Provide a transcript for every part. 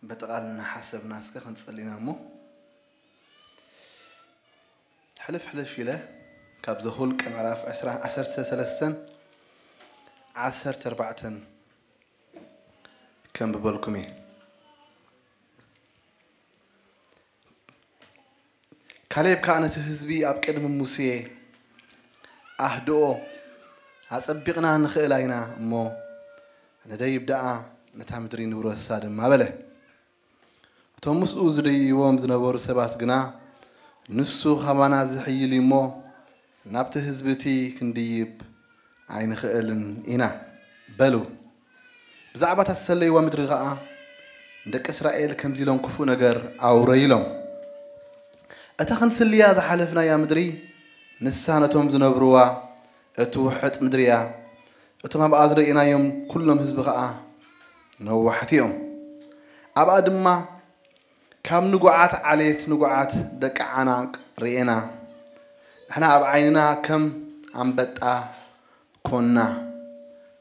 በቲ ቃል እናሓሰብና እስከ ክንጽሊ ኢና እሞ፣ ሕልፍ ሕልፍ ኢለ ካብ ዘሁልቅ ምዕራፍ ዕስራ፣ ዓሰርተ ሰለስተን ዓሰርተ ኣርባዕተን ከንብበልኩም እየ። ካሌብ ከኣ ነቲ ህዝቢ ኣብ ቅድሚ ሙሴ ኣህድኦ፣ ኣጸቢቕና ንኽእል ኣይና እሞ፣ ንደይብ ደኣ ነታ ምድሪ ንውረሳ ድማ በለ። እቶም ምስኡ ዝድይቦም ዝነበሩ ሰባት ግና፣ ንሱ ኻባና ዝሕይል እዩ እሞ፣ ናብቲ ህዝቢ እቲ ክንድይብ ኣይንኽእልን ኢና በሉ። ብዛዕባ እታ ዝተሰለይዋ ምድሪ ኸኣ ንደቂ እስራኤል ከምዚ ኢሎም ክፉእ ነገር ኣውረዩሎም። እታ ክንስልያ ዝሓለፍናያ ምድሪ፣ ንሳ ነቶም ዝነብርዋ እትውሕጥ ምድሪ እያ። እቶም ኣብኣ ዝረኣናዮም ኩሎም ህዝቢ ኸኣ ነዋሕቲ እዮም። ኣብኣ ድማ ካብ ንጉዓት ዓሌት ንጉዓት ደቂ ዓናቅ ርኤና። ንሕና ኣብ ዓይንና ከም ኣንበጣ ኮና፣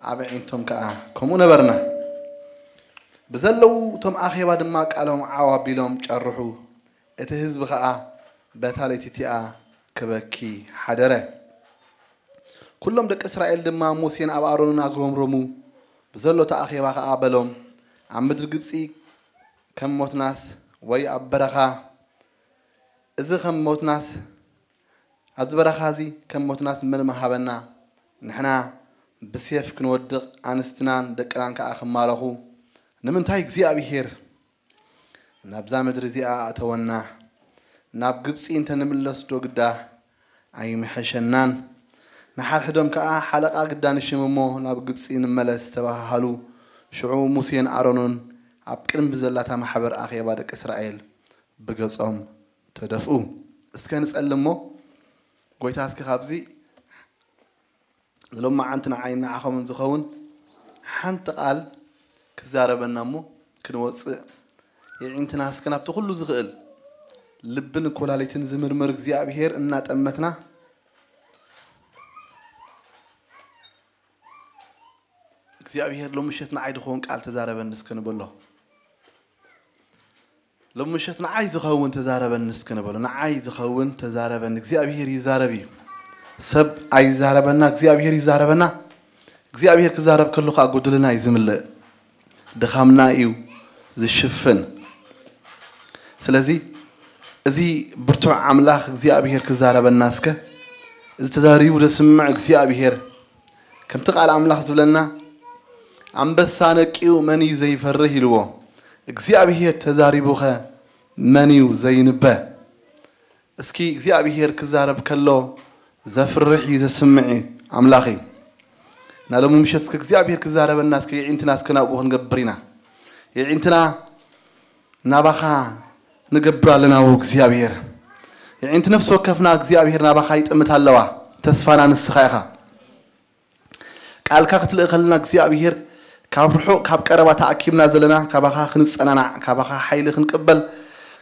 ኣብ ኣዒንቶም ከኣ ከምኡ ነበርና። ብዘለዉ እቶም ኣኼባ ድማ ቃሎም ዓው ኣቢሎም ጨርሑ። እቲ ህዝቢ ኸኣ በታ ለይቲ እቲኣ ክበኪ ሓደረ። ኩሎም ደቂ እስራኤል ድማ ሙሴን ኣብ ኣሮንን ኣጉረምረሙ። ብዘሎ እቲ ኣኼባ ኸኣ በሎም፣ ኣብ ምድሪ ግብጺ ከም ሞትናስ፣ ወይ ኣብ በረኻ እዚ ከም ሞትናስ፣ ኣብዚ በረኻ እዚ ከም ሞትናስ መን ምሃበና? ንሕና ብሴፍ ክንወድቕ፣ ኣንስትናን ደቅናን ከኣ ክማረኹ፣ ንምንታይ እግዚኣብሄር ናብዛ ምድሪ እዚኣ ኣእተወና? ናብ ግብጺ እንተ ንምለስ ዶ ግዳ ኣይምሐሸናን? ንሓድሕዶም ከኣ፣ ሓለቓ ግዳ ንሽም እሞ ናብ ግብጺ ንመለስ፣ ተባሃሃሉ። ሽዑ ሙሴን ኣሮንን ኣብ ቅድሚ ዘላታ ማሕበር ኣኼባ ደቂ እስራኤል ብገጾም ተደፍኡ። እስከ ንጸሊ እሞ፣ ጎይታ እስኪ ካብዚ ንሎማዓንቲ ንዓይን ንዓኸምን ዝኸውን ሓንቲ ቃል ክዛረበና እሞ ክንወጽእ፣ የዒንትና እስከ ናብቲ ኩሉ ዝኽእል ልብን ኮላሊትን ዝምርምር እግዚኣብሄር እናጠመትና፣ እግዚኣብሄር ሎሚ ምሸት ንዓይ ዝኸውን ቃል ተዛረበኒ እስከ ንበሎ። ሎሚ ምሸት ንዓይ ዝኸውን ተዛረበኒ እስከ ንበሎ። ንዓይ ዝኸውን ተዛረበኒ። እግዚኣብሄር ይዛረብ እዩ። ሰብ ኣይዛረበና፣ እግዚኣብሄር ይዛረበና። እግዚኣብሄር ክዛረብ ከሎ ኸዓ ጎደለና እዩ ዝምልእ። ድኻምና እዩ ዝሽፍን። ስለዚ እዚ ብርቱዕ ኣምላኽ እግዚኣብሄር ክዛረበና እስከ። እዚ ተዛሪቡ ዘስምዕ እግዚኣብሄር፣ ከምቲ ቃል ኣምላኽ ዝብለና፣ ኣንበሳ ነቂኡ መን እዩ ዘይፈርህ ኢልዎ። እግዚኣብሄር ተዛሪቡኸ መን እዩ ዘይንበ? እስኪ እግዚኣብሄር ክዛረብ ከሎ ዘፍርሕ እዩ ዘስምዕ እዩ ኣምላኽ እዩ። እና ሎሚ ምሸት እስከ እግዚኣብሄር ክዛረበና እስከ የዒንትና እስከ ናብኡ ክንገብር ኢና። የዒንትና ናባኻ ንገብር ኣለና ው እግዚኣብሄር። የዒንቲ ነፍሲ ወከፍና እግዚኣብሄር ናባኻ ይጥምት ኣለዋ። ተስፋና ንስኻ ኢኻ። ቃልካ ክትልእኸልና እግዚኣብሄር፣ ካብ ርሑቕ ካብ ቀረባ ተኣኪብና ዘለና ካባኻ ክንጸናናዕ፣ ካባኻ ሓይሊ ክንቅበል፣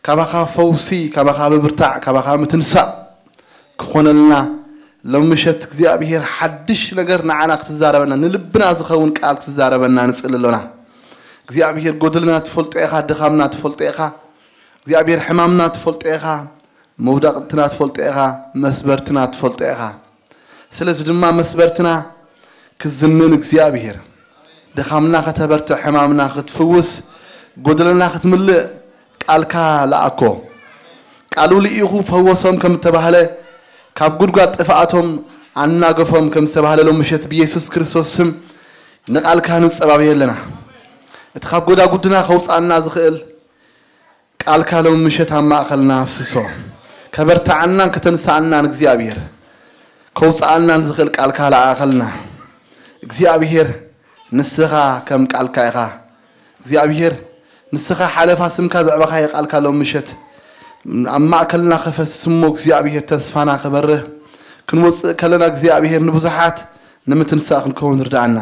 ካባኻ ፈውሲ፣ ካባኻ ምብርታዕ፣ ካባኻ ምትንሳእ ክኾነልና ሎም ምሸት እግዚኣብሄር ሓድሽ ነገር ንዓና ክትዛረበና፣ ንልብና ዝኸውን ቃል ክትዛረበና ንጽሊ ኣሎና። እግዚኣብሄር ጎደልና ትፈልጦ ኢኻ፣ ድኻምና ትፈልጦ ኢኻ። እግዚኣብሄር ሕማምና ትፈልጦ ኢኻ፣ መውዳቕትና ትፈልጦ ኢኻ፣ መስበርትና ትፈልጦ ኢኻ። ስለዚ ድማ መስበርትና ክዝንን እግዚኣብሄር ድኻምና ከተበርትዕ፣ ሕማምና ክትፍውስ፣ ጎደለና ክትምልእ ቃልካ ለኣኮ። ቃሉ ልኢኹ ፈወሶም ከም እተባህለ፣ ካብ ጉድጓድ ጥፍኣቶም ኣናገፎም ከም ዝተባህለ፣ ሎም ምሸት ብየሱስ ክርስቶስ ስም ንቃልካ ንጸባበዮ ኣለና። እቲ ካብ ጎዳጉድና ከውጽኣና ዝኽእል ቃልካ ሎም ምሸት ኣብ ማእኸልና ኣፍስሶ። ከበርትዓናን ከተንስኣናን እግዚኣብሄር፣ ከውጽኣናን ዝኽእል ቃልካ ለኣኸልና። እግዚኣብሄር ንስኻ ከም ቃልካ ኢኻ። እግዚኣብሄር ንስኻ ሓለፋ ስምካ ዘዕበኻዮ ቃልካ ሎም ምሸት ኣብ ማእከልና ክፈስስ እሞ እግዚኣብሄር ተስፋና ክበርህ፣ ክንወጽእ ከለና እግዚኣብሄር ንብዙሓት ንምትንሳእ ክንከውን ርድኣና።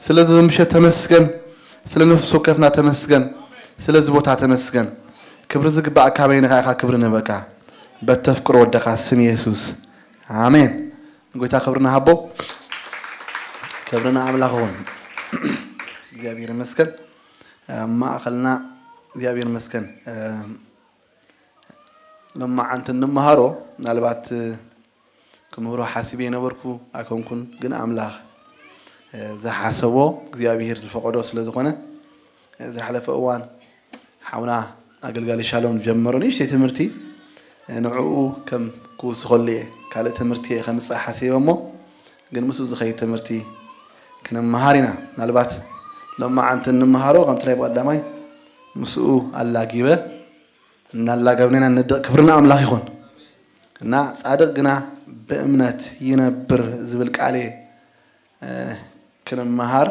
ስለዚ ምሸት ተመስገን፣ ስለ ነፍሲ ወከፍና ተመስገን፣ ስለዚ ቦታ ተመስገን። ክብሪ ዝግባእ ካበይንኻ ኢኻ ክብሪ ንህበካ፣ በተፍቅሮ ወደኻ ስም የሱስ፣ ኣሜን። ንጎይታ ክብሪ ንሃቦ። ክብሪ ንኣምላኽ ይኹን። እግዚኣብሔር ይመስገን። ኣብ ማእኸልና እግዚኣብሔር ይመስገን። እ፣ ሎማዓንቲ እንመሃሮ ምናልባት፣ እ፣ ክምህሮ ሓሲበ የነበርኩ ኣይኮንኩን፣ ግን ኣምላኽ፣ እ፣ ዝሓሰቦ እግዚኣብሔር ዝፈቐዶ ስለ ዝኾነ፣ እ፣ ዝሓለፈ እዋን ሓውና ኣገልጋሊ ሻሎም ዝጀመሮ ንእሽተይ ትምህርቲ፣ እ፣ ንዕኡ ከም ክውስኸሉ እየ። ካልእ ትምህርቲ እየ ከምጽእ ሓሲበ እሞ፣ ግን ምስኡ ዝኸይድ ትምህርቲ ክንመሃር ኢና። ምናልባት ሎማዓንቲ እንመሃሮ ከምቲ ናይ ብቐዳማይ ምስኡ ኣላጊበ እናላገብና ኢና ንወድቕ። ክብሪ ንኣምላኽ ይኹን። እና ጻድቕ ግና ብእምነት ይነብር ዝብል ቃል እየ፣ እ፣ ክንመሃር፣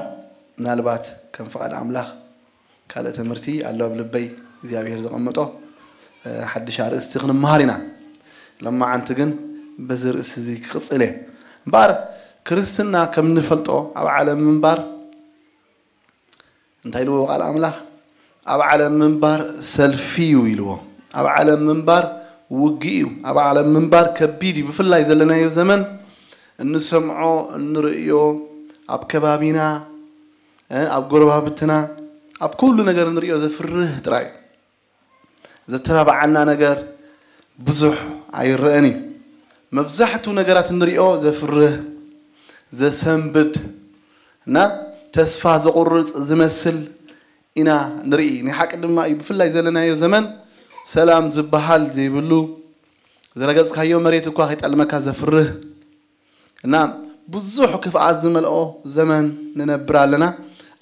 ምናልባት ከም ፍቓድ ኣምላኽ ካልእ ትምህርቲ ኣሎ ኣብ ልበይ እግዚኣብሔር ዘቐመጦ፣ እ፣ ሓድሽ ኣርእስቲ ክንመሃር ኢና። ሎማዓንቲ ግን በዚ ርእሲ እዚ ክቕጽል እየ። እምበኣር ክርስትና ከም እንፈልጦ ኣብ ዓለም ምንባር እንታይ ኢልዎ ቃል ኣምላኽ? ኣብ ዓለም ምንባር ሰልፊ እዩ ኢልዎ። ኣብ ዓለም ምንባር ውግእ እዩ። ኣብ ዓለም ምንባር ከቢድ እዩ። ብፍላይ ዘለናዮ ዘመን እንሰምዖ፣ እንርእዮ፣ ኣብ ከባቢና፣ እ፣ ኣብ ጎረባብትና፣ ኣብ ኩሉ ነገር እንርእዮ ዘፍርህ ጥራይ እዩ። ዘተባብዓና ነገር ብዙሕ ኣይረኣን እዩ። መብዛሕትኡ ነገራት እንርእዮ ዘፍርህ፣ ዘሰንብድ እና ተስፋ ዘቑርጽ ዝመስል ኢና ንርኢ። ናይ ሓቂ ድማ እዩ። ብፍላይ ዘለናዮ ዘመን ሰላም ዝበሃል ዘይብሉ፣ ዝረገጽካዮ መሬት እኳ ከይጠልመካ ዘፍርህ እና ብዙሕ ክፍኣት ዝመልኦ ዘመን ንነብር ኣለና።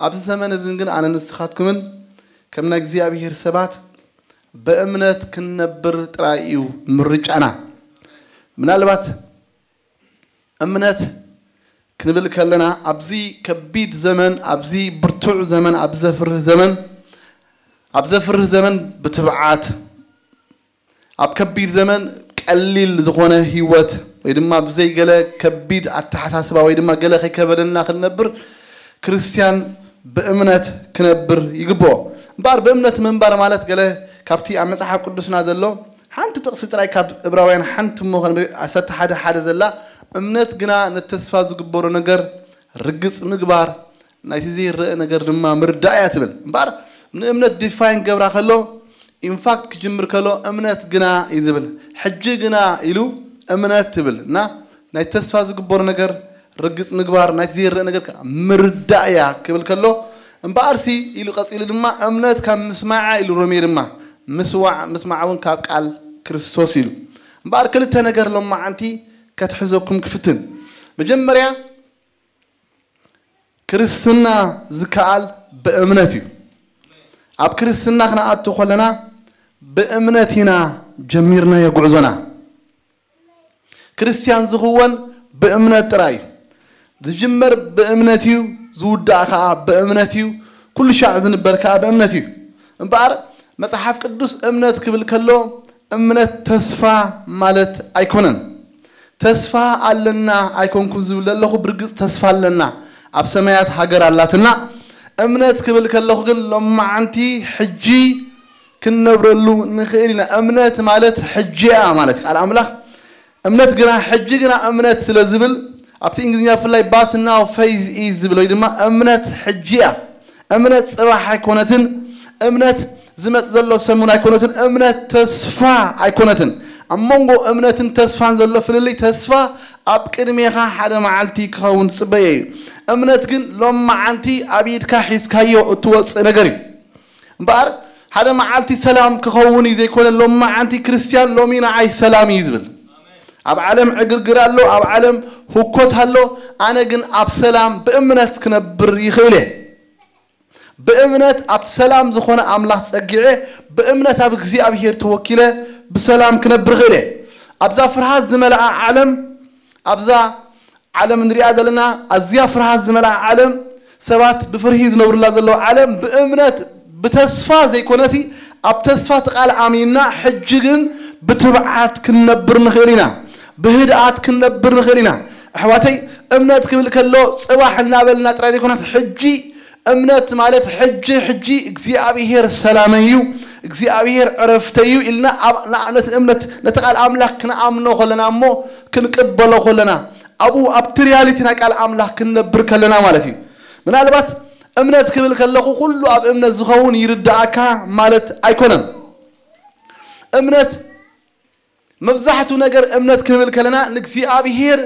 ኣብዚ ዘመን እዚ ግን ኣነ ንስኻትኩምን ከም ናይ እግዚኣብሔር ሰባት ብእምነት ክንነብር ጥራይ እዩ ምርጫና። ምናልባት እምነት ክንብል ከለና ኣብዚ ከቢድ ዘመን፣ ኣብዚ ብርቱዕ ዘመን፣ ኣብ ዘፍርህ ዘመን፣ ኣብ ዘፍርህ ዘመን ብትብዓት፣ ኣብ ከቢድ ዘመን ቀሊል ዝኾነ ህይወት ወይ ድማ ብዘይ ገለ ከቢድ ኣተሓሳስባ ወይ ድማ ገለ ከይከበደና ክንነብር ክርስትያን ብእምነት ክነብር ይግብኦ። እምበኣር ብእምነት ምንባር ማለት ገለ ካብቲ ኣብ መጽሓፍ ቅዱስና ዘሎ ሓንቲ ጥቕሲ ጥራይ ካብ ዕብራውያን ሓንቲ እሞ ከንብ-፣ ዓሰርተ ሓደ ሓደ ዘላ፣ "እምነት ግና ነቲ ተስፋ ዝግበሮ ነገር ርግጽ ምግባር፣ ናይቲ ዘይረአ ነገር ድማ ምርዳእ እያ" ትብል። እምበኣር ንእምነት ዲፋይን ገብራ ከሎ፣ ኢንፋክት ክጅምር ከሎ፣ "እምነት ግና" እዩ ዝብል። "ሕጂ ግና" ኢሉ "እምነት" ትብል እና ናይ ተስፋ ዝግበሮ ነገር ርግጽ ምግባር፣ ናይቲ ዘይረአ ነገር ከኣ ምርዳእ እያ ክብል ከሎ፣ "እምበኣርሲ" ኢሉ ቀጺሉ ድማ፣ "እምነት ካብ ምስማዕ" ኢሉ ሮሜ ድማ፣ "ምስዋዕ፣ ምስማዕ እውን ካብ ቃል ክርስቶስ" ኢሉ። እምበኣር ክልተ ነገር ሎማዓንቲ ከትሕዘኩም ክፍትን። መጀመርያ፣ ክርስትና ዝከኣል ብእምነት እዩ። ኣብ ክርስትና ክንኣቱ ከለና ብእምነት ኢና ጀሚርናዮ ጉዕዞና። ክርስትያን ዝኽወን ብእምነት ጥራይ እዩ። ዝጅመር ብእምነት እዩ፣ ዝውዳእ ከኣ ብእምነት እዩ፣ ኩሉ ሻዕ ዝንበር ከኣ ብእምነት እዩ። እምበኣር መጽሓፍ ቅዱስ እምነት ክብል ከሎ፣ እምነት ተስፋ ማለት ኣይኮነን። ተስፋ ኣለና ኣይኮንኩን ዝብል ዘለኹ፣ ብርግጽ ተስፋ ኣለና፣ ኣብ ሰማያት ሃገር ኣላትና። እምነት ክብል ከለኹ ግን፣ ሎማዓንቲ ሕጂ ክንነብረሉ ንኽእል ኢና። እምነት ማለት ሕጂ እያ ማለት ቃል ኣምላኽ። እምነት ግና፣ ሕጂ ግና እምነት ስለ ዝብል፣ ኣብቲ እንግሊዝኛ ብፍላይ፣ "But now faith is" ዝብል፣ ወይ ድማ እምነት ሕጂ እያ። እምነት ጽባሕ ኣይኮነትን፣ እምነት ዝመጽእ ዘሎ ሰሙን ኣይኮነትን፣ እምነት ተስፋ ኣይኮነትን። ኣብ መንጎ እምነትን ተስፋን ዘሎ ፍልልይ፣ ተስፋ ኣብ ቅድሜኻ ሓደ መዓልቲ ክኸውን ዝጽበዮ እዩ። እምነት ግን ሎማዓንቲ ኣብ ኢድካ ሒዝካዮ እትወጽእ ነገር እዩ። እምበኣር ሓደ መዓልቲ ሰላም ክኸውን እዩ ዘይኮነ፣ ሎማዓንቲ ክርስትያን ሎሚ ንዓይ ሰላም እዩ ዝብል። ኣብ ዓለም ዕግርግር ኣሎ፣ ኣብ ዓለም ህኮት ኣሎ፣ ኣነ ግን ኣብ ሰላም ብእምነት ክነብር ይኽእል እየ። ብእምነት ኣብቲ ሰላም ዝኾነ ኣምላኽ ጸጊዐ፣ ብእምነት ኣብ እግዚኣብሔር ተወኪለ ብሰላም ክነብር እኽእል እየ። ኣብዛ ፍርሃት ዝመልኣ ዓለም፣ ኣብዛ ዓለም ንሪኣ ዘለና ኣዝያ ፍርሃት ዝመልኣ ዓለም፣ ሰባት ብፍርሂ ዝነብሩላ ዘለዉ ዓለም፣ ብእምነት ብተስፋ ዘይኮነሲ ኣብ ተስፋ እቲ ቃል ኣሚንና፣ ሕጂ ግን ብትብዓት ክንነብር ንኽእል ኢና፣ ብህድኣት ክንነብር ንኽእል ኢና። ኣሕዋተይ፣ እምነት ክብል ከሎ ጽባሕ እናበልና ጥራይ ዘይኮነስ፣ ሕጂ እምነት ማለት ሕጂ፣ ሕጂ እግዚኣብሄር ሰላመይ እዩ፣ እግዚኣብሄር ዕረፍተይ እዩ ኢልና ኣብ፣ ና-፣ ነቲ እምነት፣ ነቲ ቃል ኣምላኽ ክንኣምኖ ከለና እሞ ክንቅበሎ ከለና፣ ኣብኡ ኣብቲ ሪያሊቲ ናይ ቃል ኣምላኽ ክንነብር ከለና ማለት እዩ። ምናልባት እምነት ክብል ከለኹ ኩሉ ኣብ እምነት ዝኸውን ይርዳእካ ማለት ኣይኮነን። እምነት መብዛሕቱ ነገር እምነት ክንብል ከለና ንእግዚኣብሔር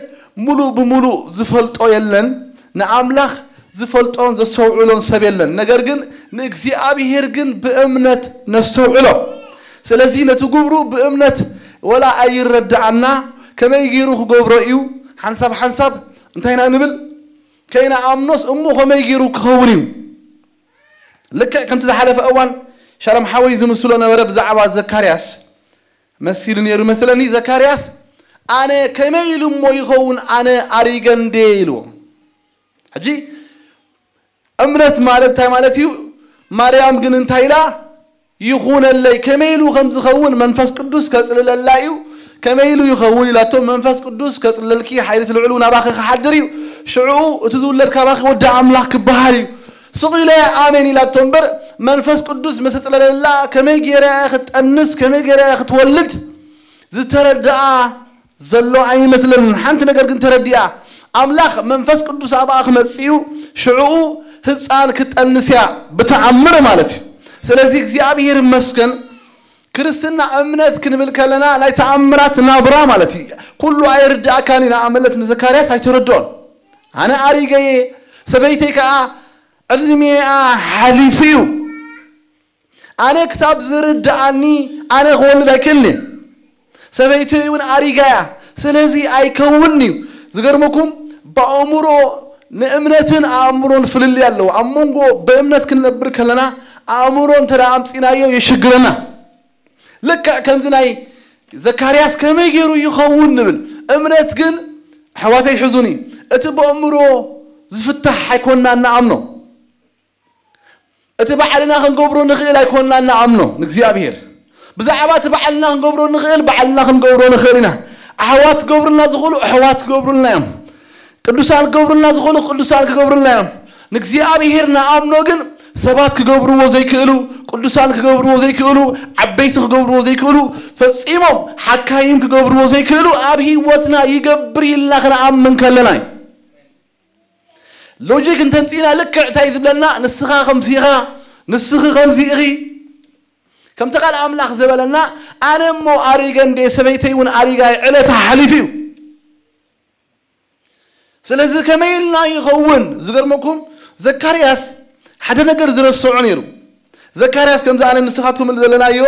ሙሉእ ብሙሉእ ዝፈልጦ የለን፣ ንኣምላኽ ዝፈልጦን ዘስተውዕሎን ሰብ የለን። ነገር ግን ንእግዚኣብሔር ግን ብእምነት ነስተውዕሎ። ስለዚ ነቲ ግብሩ ብእምነት ወላ ኣይረድኣና፣ ከመይ ገይሩ ክገብሮ እዩ? ሓንሳብ ሓንሳብ እንታይ ኢና ንብል? ከይንኣምኖስ እሞ ከመይ ገይሩ ክኸውን እዩ? ልክዕ ከምቲ ዝሓለፈ እዋን ሻሎም ሓወይ ዝምስሎ ነበረ ብዛዕባ ዘካርያስ መሲሉ ነይሩ መስለኒ። ዘካርያስ ኣነ ከመይ ኢሉ እሞ ይኸውን፣ ኣነ ኣሪገ እንዴ ኢልዎ። ሕጂ እምነት ማለት እንታይ ማለት እዩ? ማርያም ግን እንታይ ኢላ? ይኹነለይ። ከመይ ኢሉ ከም ዝኸውን መንፈስ ቅዱስ ከጽልለላ እዩ። ከመይ ኢሉ ይኸውን ኢላቶ፣ መንፈስ ቅዱስ ከጽልለልኪ፣ ሓይሊ እቲ ልዑል እውን ኣባኺ ክሓድር እዩ። ሽዑ እቲ ዝውለድ ካባኺ ወዲ ኣምላኽ ክበሃል እዩ። ስቕ ኢለ ኣሜን ኢላቶ እምበር፣ መንፈስ ቅዱስ ምስ ኣጽለለላ ከመይ ገይራ እያ ክትጠንስ፣ ከመይ ገይራ እያ ክትወልድ ዝተረድኣ ዘሎ ኣይመስለንን። ሓንቲ ነገር ግን ተረዲኣ፣ ኣምላኽ መንፈስ ቅዱስ ኣብኣ ክመጽእ እዩ፣ ሽዕኡ ህፃን ክትጠንስ እያ ብተኣምር ማለት እዩ። ስለዚ እግዚኣብሔር ይመስገን። ክርስትና እምነት ክንብል ከለና ናይ ተኣምራት ናብራ ማለት እዩ። ኩሉ ኣይርድኣካን ኢና ኣመለት ንዘካርያስ ኣይተረድኦን። ኣነ ኣሪገየ፣ ሰበይተይ ከዓ ዕድሜኣ ሓሊፉ እዩ። ኣነ ክሳብ ዝርድኣኒ ኣነ ክወልድ ኣይክእልን እየ። ሰበይተይ እውን ኣሪጋ እያ። ስለዚ ኣይከውንን እዩ። ዝገርመኩም ብኣእምሮ ንእምነትን ኣእምሮን ፍልልይ ኣለዎ። ኣብ መንጎ ብእምነት ክንነብር ከለና ኣእምሮ እንተ ደኣ ኣምጺናዮ የሽግረና። ልክዕ ከምዚ ናይ ዘካርያስ ከመይ ገይሩ ይኸውን ንብል። እምነት ግን ኣሕዋተይ ሕዙኒ፣ እቲ ብኣእምሮ ዝፍታሕ ኣይኮንና እንኣምኖ። እቲ ባዕልና ክንገብሮ ንኽእል ኣይኮንና እንኣምኖ ንእግዚኣብሔር። ብዛዕባ እቲ ባዕልና ክንገብሮ ንኽእል ባዕልና ክንገብሮ ንኽእል ኢና። ኣሕዋት ክገብሩልና ዝኽእሉ ኣሕዋት ክገብሩልና እዮም። ቅዱሳን ክገብሩልና ዝኽእሉ ቅዱሳን ክገብሩልና እዮም። ንእግዚኣብሔር ንኣምኖ ግን ሰባት ክገብርዎ ዘይክእሉ፣ ቅዱሳን ክገብርዎ ዘይክእሉ፣ ዓበይቲ ክገብርዎ ዘይክእሉ፣ ፈጺሞም ሓካይም ክገብርዎ ዘይክእሉ ኣብ ህይወትና ይገብር ኢልና ክንኣምን ከለና እዩ። ሎጂክ እንተምጺእና ልክዕ እንታይ ዝብለና? ንስኻ ከምዚ ኢኻ፣ ንስኺ ከምዚ ኢኺ። ከምቲ ቃል ኣምላኽ ዝበለና፣ ኣነ እሞ ኣሪገ እንዴ ሰበይተይ እውን ኣሪጋ ዕለታ ሓሊፉ እዩ። ስለዚ ከመይ ኢልና ይኸውን? ዝገርመኩም ዘካርያስ ሓደ ነገር ዝረስዖ ነይሩ። ዘካርያስ ከምዚ ኣነ ንስኻትኩም ዘለናዮ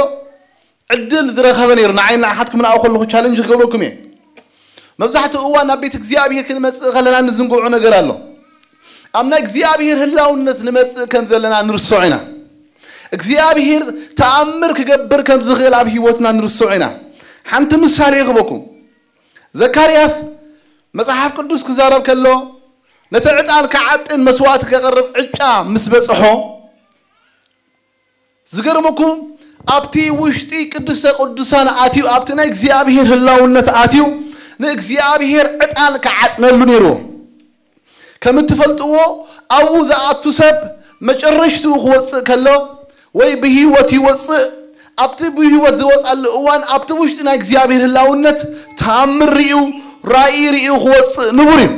ዕድል ዝረኸበ ነይሩ። ንዓይ ንዓኻትኩም ንኣኡ ከለኹ ቻለንጅ ክገብረኩም እየ። መብዛሕትኡ እዋን ናብ ቤት እግዚኣብሔር ክንመጽእ ከለና ንዝንግዖ ነገር ኣሎ። ኣብ ናይ እግዚኣብሔር ህላውነት ንመጽእ ከም ዘለና ንርሶዕ ኢና። እግዚኣብሔር ተኣምር ክገብር ከም ዝኽእል ኣብ ህይወትና ንርሶዕ ኢና። ሓንቲ ምሳሌ ይኽበኩም። ዘካርያስ መጽሓፍ ቅዱስ ክዛረብ ከሎ ነቲ ዕጣን ክዓጥን መስዋዕቲ ከቕርብ ዕጫ ምስ በጽሖ ዝገርመኩም ኣብቲ ውሽጢ ቅድስተ ቅዱሳን ኣትዩ ኣብቲ ናይ እግዚኣብሔር ህላውነት ኣትዩ ንእግዚኣብሔር ዕጣን ክዓጥነሉ ነይርዎ። ከም እትፈልጥዎ ኣብኡ ዝኣቱ ሰብ መጨረሽትኡ ክወፅእ ከሎ ወይ ብህይወት ይወፅእ ኣብቲ ብህይወት ዝወፃሉ እዋን ኣብቲ ውሽጢ ናይ እግዚኣብሔር ህላውነት ተኣምር ርእዩ ራእይ ርእዩ ክወፅእ ንቡር እዩ።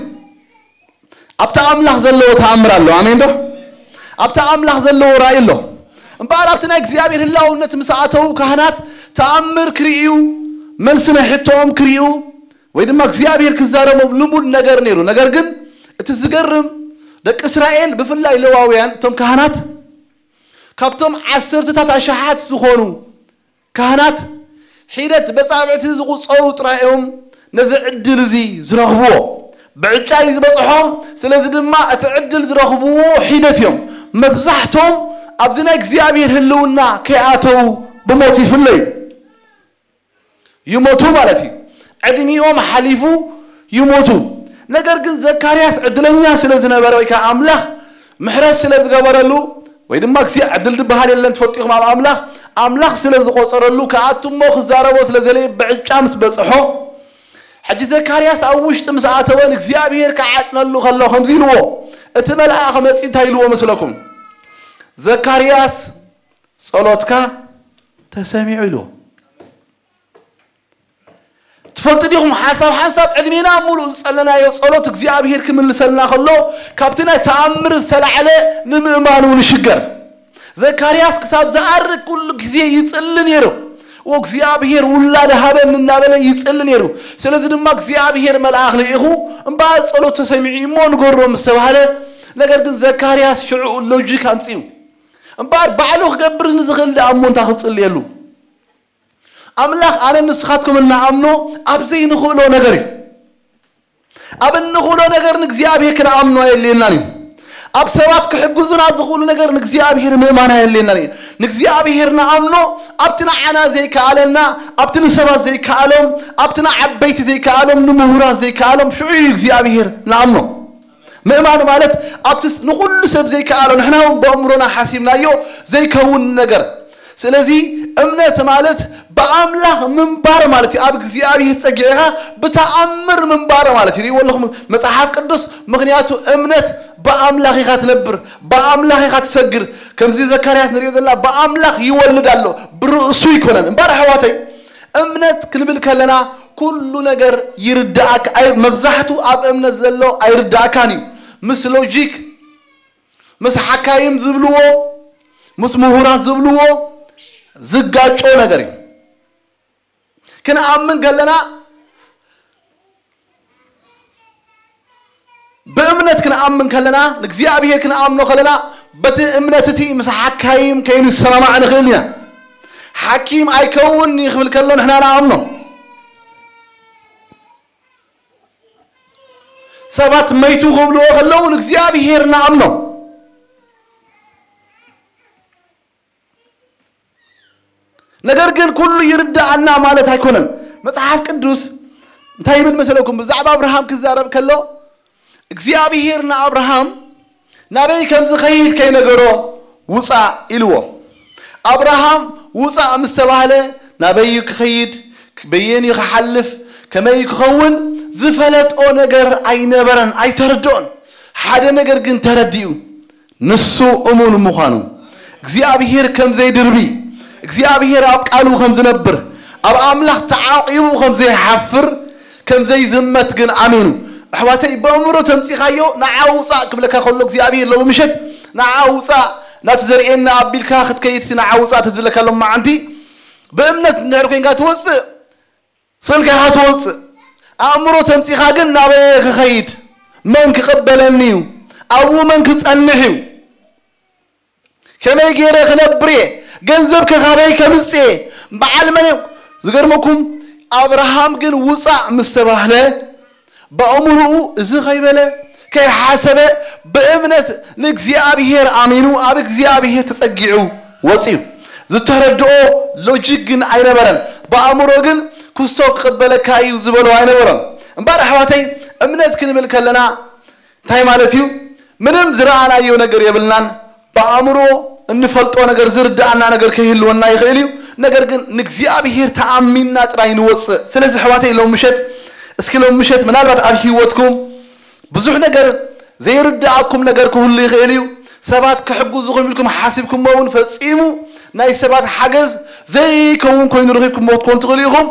ኣብቲ ኣምላኽ ዘለዎ ተኣምር ኣሎ። ኣሜን ዶ? ኣብቲ ኣምላኽ ዘለዎ ራእይ ኣሎ። እምበኣር ኣብቲ ናይ እግዚኣብሔር ህላውነት ምስ ኣተዉ ካህናት ተኣምር ክርእዩ መልሲ ናይ ሕቶኦም ክርእዩ ወይ ድማ እግዚኣብሔር ክዛረቦም ልሙድ ነገር ነይሩ። ነገር ግን እቲ ዝገርም ደቂ እስራኤል ብፍላይ ለዋውያን እቶም ካህናት ካብቶም ዓሰርተታት ኣሽሓት ዝኾኑ ካህናት ሒደት በጻብዕቲ ዝቑጸሩ ጥራይ እዮም ነዚ ዕድል እዚ ዝረኽብዎ። ብዕጫ እዩ ዝበጽሖም። ስለዚ ድማ እቲ ዕድል ዝረኽብዎ ሒደት እዮም። መብዛሕቶም ኣብዚ ናይ እግዚኣብሔር ህልውና ከይኣተዉ ብሞት ይፍለዩ፣ ይሞቱ ማለት እዩ። ዕድሚኦም ሓሊፉ ይሞቱ። ነገር ግን ዘካርያስ ዕድለኛ ስለ ዝነበረ ወይ ከዓ ኣምላኽ ምሕረት ስለ ዝገበረሉ ወይ ድማ እግዚኣብሔር ዕድል ዝበሃል የለን ትፈልጡ ኢኹም ኣብ ኣምላኽ ኣምላኽ ስለ ዝቆፀረሉ ክኣቱ እሞ ክዛረቦ ስለ ዘለ ብዕጫ ምስ በፅሖ ሕጂ ዘካርያስ ኣብ ውሽጢ ምስ ኣተወ ንእግዚኣብሔር ክዓፅነሉ ከሎ ከምዚ ኢልዎ እቲ መልኣኽ መፂ እንታይ ኢልዎ መስለኩም? ዘካርያስ ጸሎትካ ተሰሚዑ ኢልዎ። ፈልጡ ዲኹም? ሓንሳብ ሓንሳብ ዕድሜና ሙሉእ ዝጸለናዮ ጸሎት እግዚኣብሔር ክምልሰልና ከሎ፣ ካብቲ ናይ ተኣምር ዝተላዕለ ንምእማኑ ንሽገር። ዘካርያስ ክሳብ ዝኣርግ ኩሉ ግዜ ይጽሊ ነይሩ። "ወእግዚኣብሔር ውላድ ሃበኒ" እናበለ ይጽሊ ነይሩ። ስለዚ ድማ እግዚኣብሔር መልኣኽ ልኢኹ፣ እምበኣር ጸሎት ተሰሚዑ እሞ ንገሮ ምስ ተባህለ፣ ነገር ግን ዘካርያስ ሽዑ ሎጂክ ኣምጺኡ። እምበኣር ባዕሉ ክገብር ንዝኽእል ደኣ እሞ እንታይ ክጽልየሉ? ኣምላኽ ኣነ ንስኻትኩም እንኣምኖ ኣብ ዘይንኽእሎ ነገር እዩ። ኣብ እንኽእሎ ነገር ንእግዚኣብሔር ክንኣምኖ ኣየድልየናን እዩ። ኣብ ሰባት ክሕግዙና ዝኽእሉ ነገር ንእግዚኣብሔር ምእማን ኣየድልየናን እዩ። ንእግዚኣብሔር ንኣምኖ ኣብቲ ንዓና ዘይከኣለና፣ ኣብቲ ንሰባት ዘይከኣሎም፣ ኣብቲ ንዓበይቲ ዘይከኣሎም፣ ንምሁራት ዘይከኣሎም፣ ሽዑ እዩ እግዚኣብሔር ንኣምኖ። ምእማን ማለት ኣብቲ ንኹሉ ሰብ ዘይከኣሎ፣ ንሕና እውን በእምሮና ሓሲብናዮ ዘይከውን ነገር። ስለዚ እምነት ማለት ብኣምላኽ ምንባር ማለት እዩ። ኣብ እግዚኣብሔር ጸጊዕኻ ብተኣምር ምንባር ማለት እዩ። ሪእዎ ኣለኹም መጽሓፍ ቅዱስ፣ ምኽንያቱ እምነት ብኣምላኽ ኢኻ ትነብር፣ ብኣምላኽ ኢኻ ትሰግር። ከምዚ ዘካርያስ ንሪኦ ዘለና ብኣምላኽ ይወልድ ኣሎ፣ ብርእሱ ይኮነን። እምበር ኣሕዋተይ፣ እምነት ክንብል ከለና ኩሉ ነገር ይርዳእካ፣ ኣይ-፣ መብዛሕቱ ኣብ እምነት ዘሎ ኣይርዳእካን እዩ። ምስ ሎጂክ፣ ምስ ሓካይም ዝብልዎ፣ ምስ ምሁራት ዝብልዎ ዝጋጮ ነገር እዩ። ክንኣምን ከለና፣ ብእምነት ክንኣምን ከለና፣ ንእግዚኣብሔር ክንኣምኖ ከለና፣ በቲ እምነት እቲ ምስ ሓካይም ከይንሰማማዕ ንኽእል ኢና። ሓኪም ኣይከውን እዩ ክብል ከሎ ንሕና ንኣምኖ። ሰባት መይቱ ክብልዎ ከለዉ ንእግዚኣብሔር ንኣምኖ። ነገር ግን ኩሉ ይርዳኣና ማለት ኣይኮነን። መጽሓፍ ቅዱስ እንታይ ይብል መሰለኩም? ብዛዕባ ኣብርሃም ክዛረብ ከሎ እግዚኣብሔር ንኣብርሃም ናበይ ከም ዝኸይድ ከይነገሮ ውጻእ ኢልዎ። ኣብርሃም ውጻእ ምስ ተባህለ ናበይ ክኸይድ፣ በየን ክሓልፍ፣ ከመይ ክኸውን ዝፈለጦ ነገር ኣይነበረን፣ ኣይተረድኦን። ሓደ ነገር ግን ተረዲኡ፣ ንሱ እሙን ምዃኑ፣ እግዚኣብሔር ከም ዘይድርቢ፣ እግዚኣብሔር ኣብ ቃሉ ከም ዝነብር፣ ኣብ ኣምላኽ ተዓቂቡ ከም ዘይሓፍር፣ ከም ዘይዝመት ግን ኣሚኑ። ኣሕዋተይ፣ በእምሮ ተምጺኻዮ ንዓ ውጻእ ክብለካ ከሎ እግዚኣብሔር ሎሚ ምሸት ንዓ ውጻእ ናብቲ ዘርእየና ኣቢልካ ክትከይድ፣ እቲ ንዓ ውጻእ ተዝብለካ ሎም መዓንቲ ብእምነት እንድሕር ኮይንካ ትወጽእ፣ ስእልካ ኢኻ ትወጽእ። ኣእምሮ ተምጺኻ ግን ናበይ ክኸይድ? መን ክቕበለኒ እዩ? ኣብኡ መን ክጸንሕ እዩ? ከመይ ገይረ ክነብር እየ? ገንዘብ ከ ካበይ ከምጽእ እየ? በዓል መን እየ? ዝገርመኩም፣ ኣብርሃም ግን ውጻእ ምስ ተባህለ፣ ብኣእምሮኡ እዚ ከይበለ፣ ከይሓሰበ፣ ብእምነት ንእግዚኣብሔር ኣሚኑ፣ ኣብ እግዚኣብሔር ተጸጊዑ ወጺኡ። ዝተረድኦ ሎጂክ ግን ኣይነበረን። ብኣእምሮ ግን ክስቶ ክቕበለካ እዩ ዝበሎ ኣይነበሮን። እምበኣር ኣሕዋተይ፣ እምነት ክንብል ከለና እንታይ ማለት እዩ? ምንም ዝረኣናዮ ነገር የብልናን። ብኣእምሮ እንፈልጦ ነገር ዝርድኣና ነገር ከይህልወና ይኽእል እዩ። ነገር ግን ንእግዚኣብሔር ተኣሚንና ጥራይ ንወጽእ። ስለዚ ኣሕዋተይ፣ ሎም ምሸት፣ እስኪ ሎም ምሸት ምናልባት ኣብ ህይወትኩም ብዙሕ ነገር ዘይርድኣኩም ነገር ክህሉ ይኽእል እዩ። ሰባት ክሕግዙኹም ኢልኩም ሓሲብኩሞ እውን ፈጺሙ ናይ ሰባት ሓገዝ ዘይከውን ኮይኑ ረኺብኩሞ ክትኮኑ ትኽእሉ ኢኹም።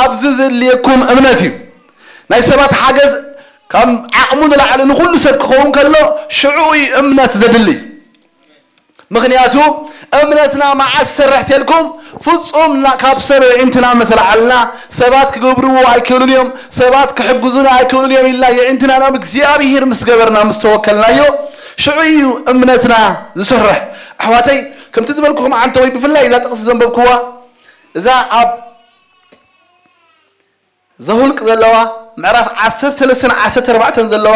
ኣብዚ ዘድልየኩም እምነት እዩ። ናይ ሰባት ሓገዝ ካብ ዓቕሙ ንላዕሊ ንኹሉ ሰብ ክኸውን ከሎ ሽዑ እዩ እምነት ዘድሊ። ምኽንያቱ እምነትና መዓስ ሰርሕ ተልኩም ፍጹም ና-፣ ካብ ሰብ ኣዒንትና መሰልዓልና ሰባት ክገብርዎ ኣይክእሉን እዮም፣ ሰባት ክሕግዙና ኣይክእሉን እዮም ኢልና የዒንትና ናብ እግዚኣብሔር ምስ ገበርና ምስ ተወከልናዮ ሽዑ እዩ እምነትና ዝሰርሕ። ኣሕዋተይ፣ ከምቲ ዝበልኩኹም ዓንተ ወይ ብፍላይ እዛ ጥቕሲ ዘንበብክዋ እዛ ኣብ ዘሁልቅ ዘለዋ ምዕራፍ ዓሰርተ ሰለስተን ዓሰርተ ኣርባዕተን ዘለዋ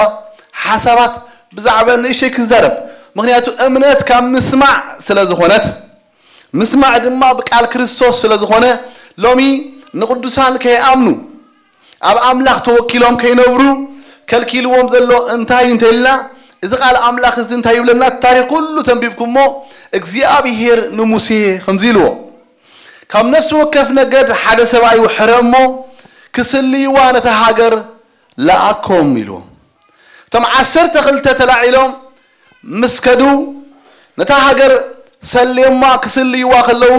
ሓሳባት ብዛዕባ ንእሽተይ ክዛረብ። ምኽንያቱ እምነት ካብ ምስማዕ ስለ ዝኾነት፣ ምስማዕ ድማ ብቃል ክርስቶስ ስለ ዝኾነ፣ ሎሚ ንቅዱሳን ከይኣምኑ፣ ኣብ ኣምላኽ ተወኪሎም ከይነብሩ ከልኪልዎም ዘሎ እንታይ እንተልና፣ እዚ ቃል ኣምላኽ እዚ እንታይ ይብለና? ታሪኽ ኩሉ ተንቢብኩሞ፣ እግዚኣብሔር ንሙሴ ከምዚ ኢልዎ፣ ካብ ነፍሲ ወከፍ ነገድ ሓደ ሰብኣይ ውሕረ እሞ ክስልይዋ ነታ ሃገር ለኣኮም ኢልዎ። እቶም ዓሰርተ ክልተ ተላዒሎም ምስ ከዱ ነታ ሃገር ሰልዮማ ክስልይዋ ከለዉ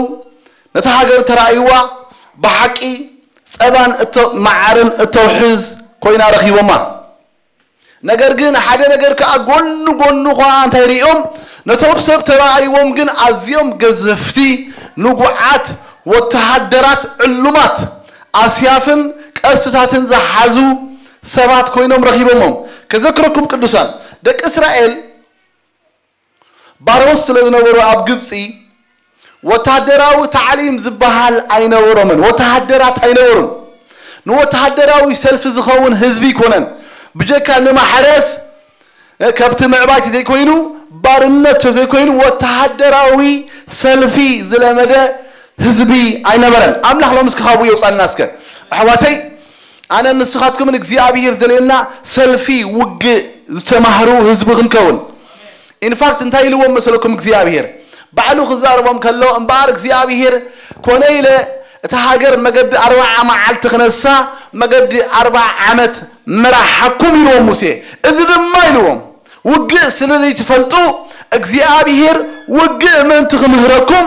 ነታ ሃገር ተራእይዋ ብሓቂ ጸባን እቶ-፣ መዓርን እተውሕዝ ኮይና ረኺቦማ። ነገር ግን ሓደ ነገር ከኣ ጎኑ ጎኑ ኸኣ እንታይ ርእዮም? ነቶም ሰብ ተራእይዎም ግን ኣዝዮም ገዘፍቲ፣ ንጉዓት፣ ወተሃደራት፣ ዕሉማት፣ ኣስያፍን ቀስትታትን ዝሓዙ ሰባት ኮይኖም ረኺቦሞም። ከዘክረኩም ቅዱሳን፣ ደቂ እስራኤል ባሮት ስለ ዝነበሩ ኣብ ግብጺ ወተሃደራዊ ታዕሊም ዝበሃል ኣይነበሮምን። ወተሃደራት ኣይነበሩን። ንወተሃደራዊ ሰልፊ ዝኸውን ህዝቢ ኣይኮነን። ብጀካ ንማሕረስ፣ እ፣ ከብቲ ምዕባይ ተዘይኮይኑ፣ ባርነት ተዘይኮይኑ፣ ወተሃደራዊ ሰልፊ ዝለመደ ህዝቢ ኣይነበረን። ኣምላኽ ሎም እስኪ ካብኡ የውጻልና እስከ። ኣሕዋተይ፣ ኣነ ንስኻትኩምን እግዚኣብሔር ዘልየና ሰልፊ ውግእ ዝተማህሩ ህዝቢ ክንከውን። ኢንፋክት እንታይ ኢልዎም መሰለኩም እግዚኣብሔር? ባዕሉ ክዛረቦም ከሎ፣ እምበኣር እግዚኣብሔር ኮነ ኢለ እታ ሃገር መገዲ ኣርባዓ መዓልቲ ክነሳ፣ መገዲ ኣርባዓ ዓመት ምራሓኩም ኢልዎም ሙሴ። እዚ ድማ ኢልዎም፣ ውግእ ስለ ዘይትፈልጡ እግዚኣብሔር ውግእ ምእንቲ ክምህረኩም፣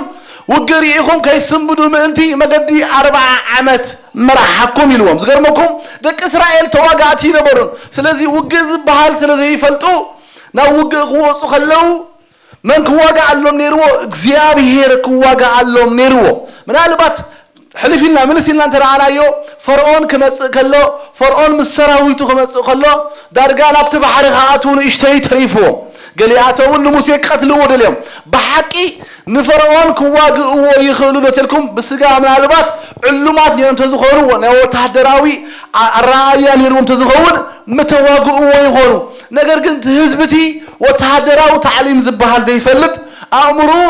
ውግእ ርኢኹም ከይስንብዱ ምእንቲ መገዲ ኣርባዓ ዓመት ምራሓኩም ኢልዎም። ዝገርመኩም፣ ደቂ እስራኤል ተዋጋእቲ ይነበሩን። ስለዚ ውግእ ዝበሃል ስለ ዘይፈልጡ ናብ ውግእ ክወፁ ከለዉ መን ክዋጋኣሎም ነይርዎ? እግዚኣብሔር ክዋጋኣሎም ነይርዎ። ምናልባት ሕልፍ ኢልና ምልስ ኢልና እንተረኣናዮ፣ ፈርዖን ክመጽእ ከሎ፣ ፈርዖን ምስ ሰራዊቱ ክመጽእ ከሎ፣ ዳርጋ ናብቲ ባሕሪ ክኣትዉ ንእሽተይ ተሪፍዎም። ገሊኣቶም እውን ንሙሴ ክቐትልዎ ደልዮም። ብሓቂ ንፈርዖን ክዋግእዎ ይኽእሉ ዶ ተልኩም? ብስጋ ምናልባት ዕሉማት ነይሮም ተዝኾኑ፣ ናይ ወተሃደራዊ ኣ-፣ ኣረኣእያ ነይርዎም ተዝኸውን፣ ምተዋግእዎ ይኾኑ። ነገር ግን እቲ ህዝቢ እቲ ወተሃደራዊ ታዕሊም ዝበሃል ዘይፈልጥ፣ ኣእምሮኡ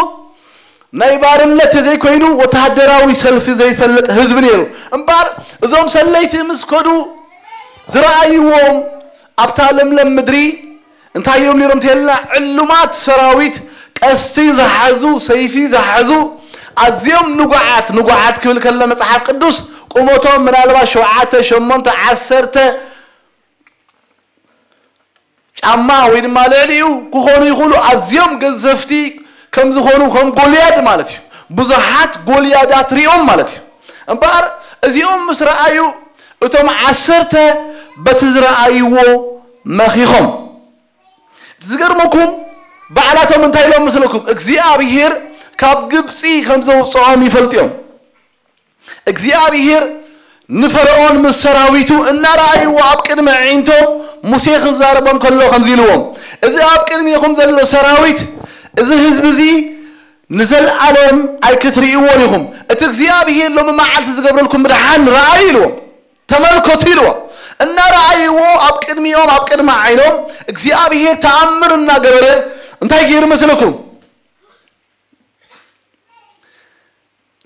ናይ ባርነት ዘይኮይኑ ወተሃደራዊ ሰልፊ ዘይፈልጥ ህዝቢ ነይሩ። እምበኣር እዞም ሰለይቲ ምስ ከዱ ዝረኣይዎም ኣብታ ለምለም ምድሪ እንታይ እዮም ነይሮም ተልና? ዕሉማት ሰራዊት፣ ቀስቲ ዝሓዙ፣ ሰይፊ ዝሓዙ፣ ኣዝዮም ንጉዓት፣ ንጉዓት ክብል ከሎ መጽሓፍ ቅዱስ ቁመቶም ምናልባት ሸውዓተ፣ ሸሞንተ፣ ዓሰርተ ጫማ ወይ ድማ ልዕሊኡ ክኾኑ ይኽእሉ፣ ኣዝዮም ገዘፍቲ ከም ዝኾኑ፣ ከም ጎልያድ ማለት እዩ። ብዙሓት ጎልያዳት ሪኦም ማለት እዩ። እምበኣር እዚኦም ምስ ረኣዩ፣ እቶም ዓሰርተ በቲ ዝረኣይዎ መኺኾም። ዝገርመኩም፣ ባዕላቶም እንታይ ኢሎም ምስለኩም? እግዚኣብሔር ካብ ግብፂ ከም ዘውፅኦም ይፈልጡ እዮም። እግዚኣብሔር ንፈርዖን ምስ ሰራዊቱ እናረኣይዎ ኣብ ቅድሚ ኣዒንቶም ሙሴ ክዛረቦም ከሎ ከምዚ ኢልዎም፣ "እዚ ኣብ ቅድሚኹም ዘሎ ሰራዊት፣ እዚ ህዝቢ እዚ ንዘለኣለም ኣይክትርእይዎን ኢኹም። እቲ እግዚኣብሔር ሎሚ መዓልቲ ዝገብረልኩም ምድሓን ረኣዩ" ኢልዎም። "ተመልከቱ" ኢልዎም። እናረኣይዎ ኣብ ቅድሚኦም፣ ኣብ ቅድሚ ዓይኖም እግዚኣብሔር ተኣምር እናገበረ እንታይ ገይሩ መስለኩም?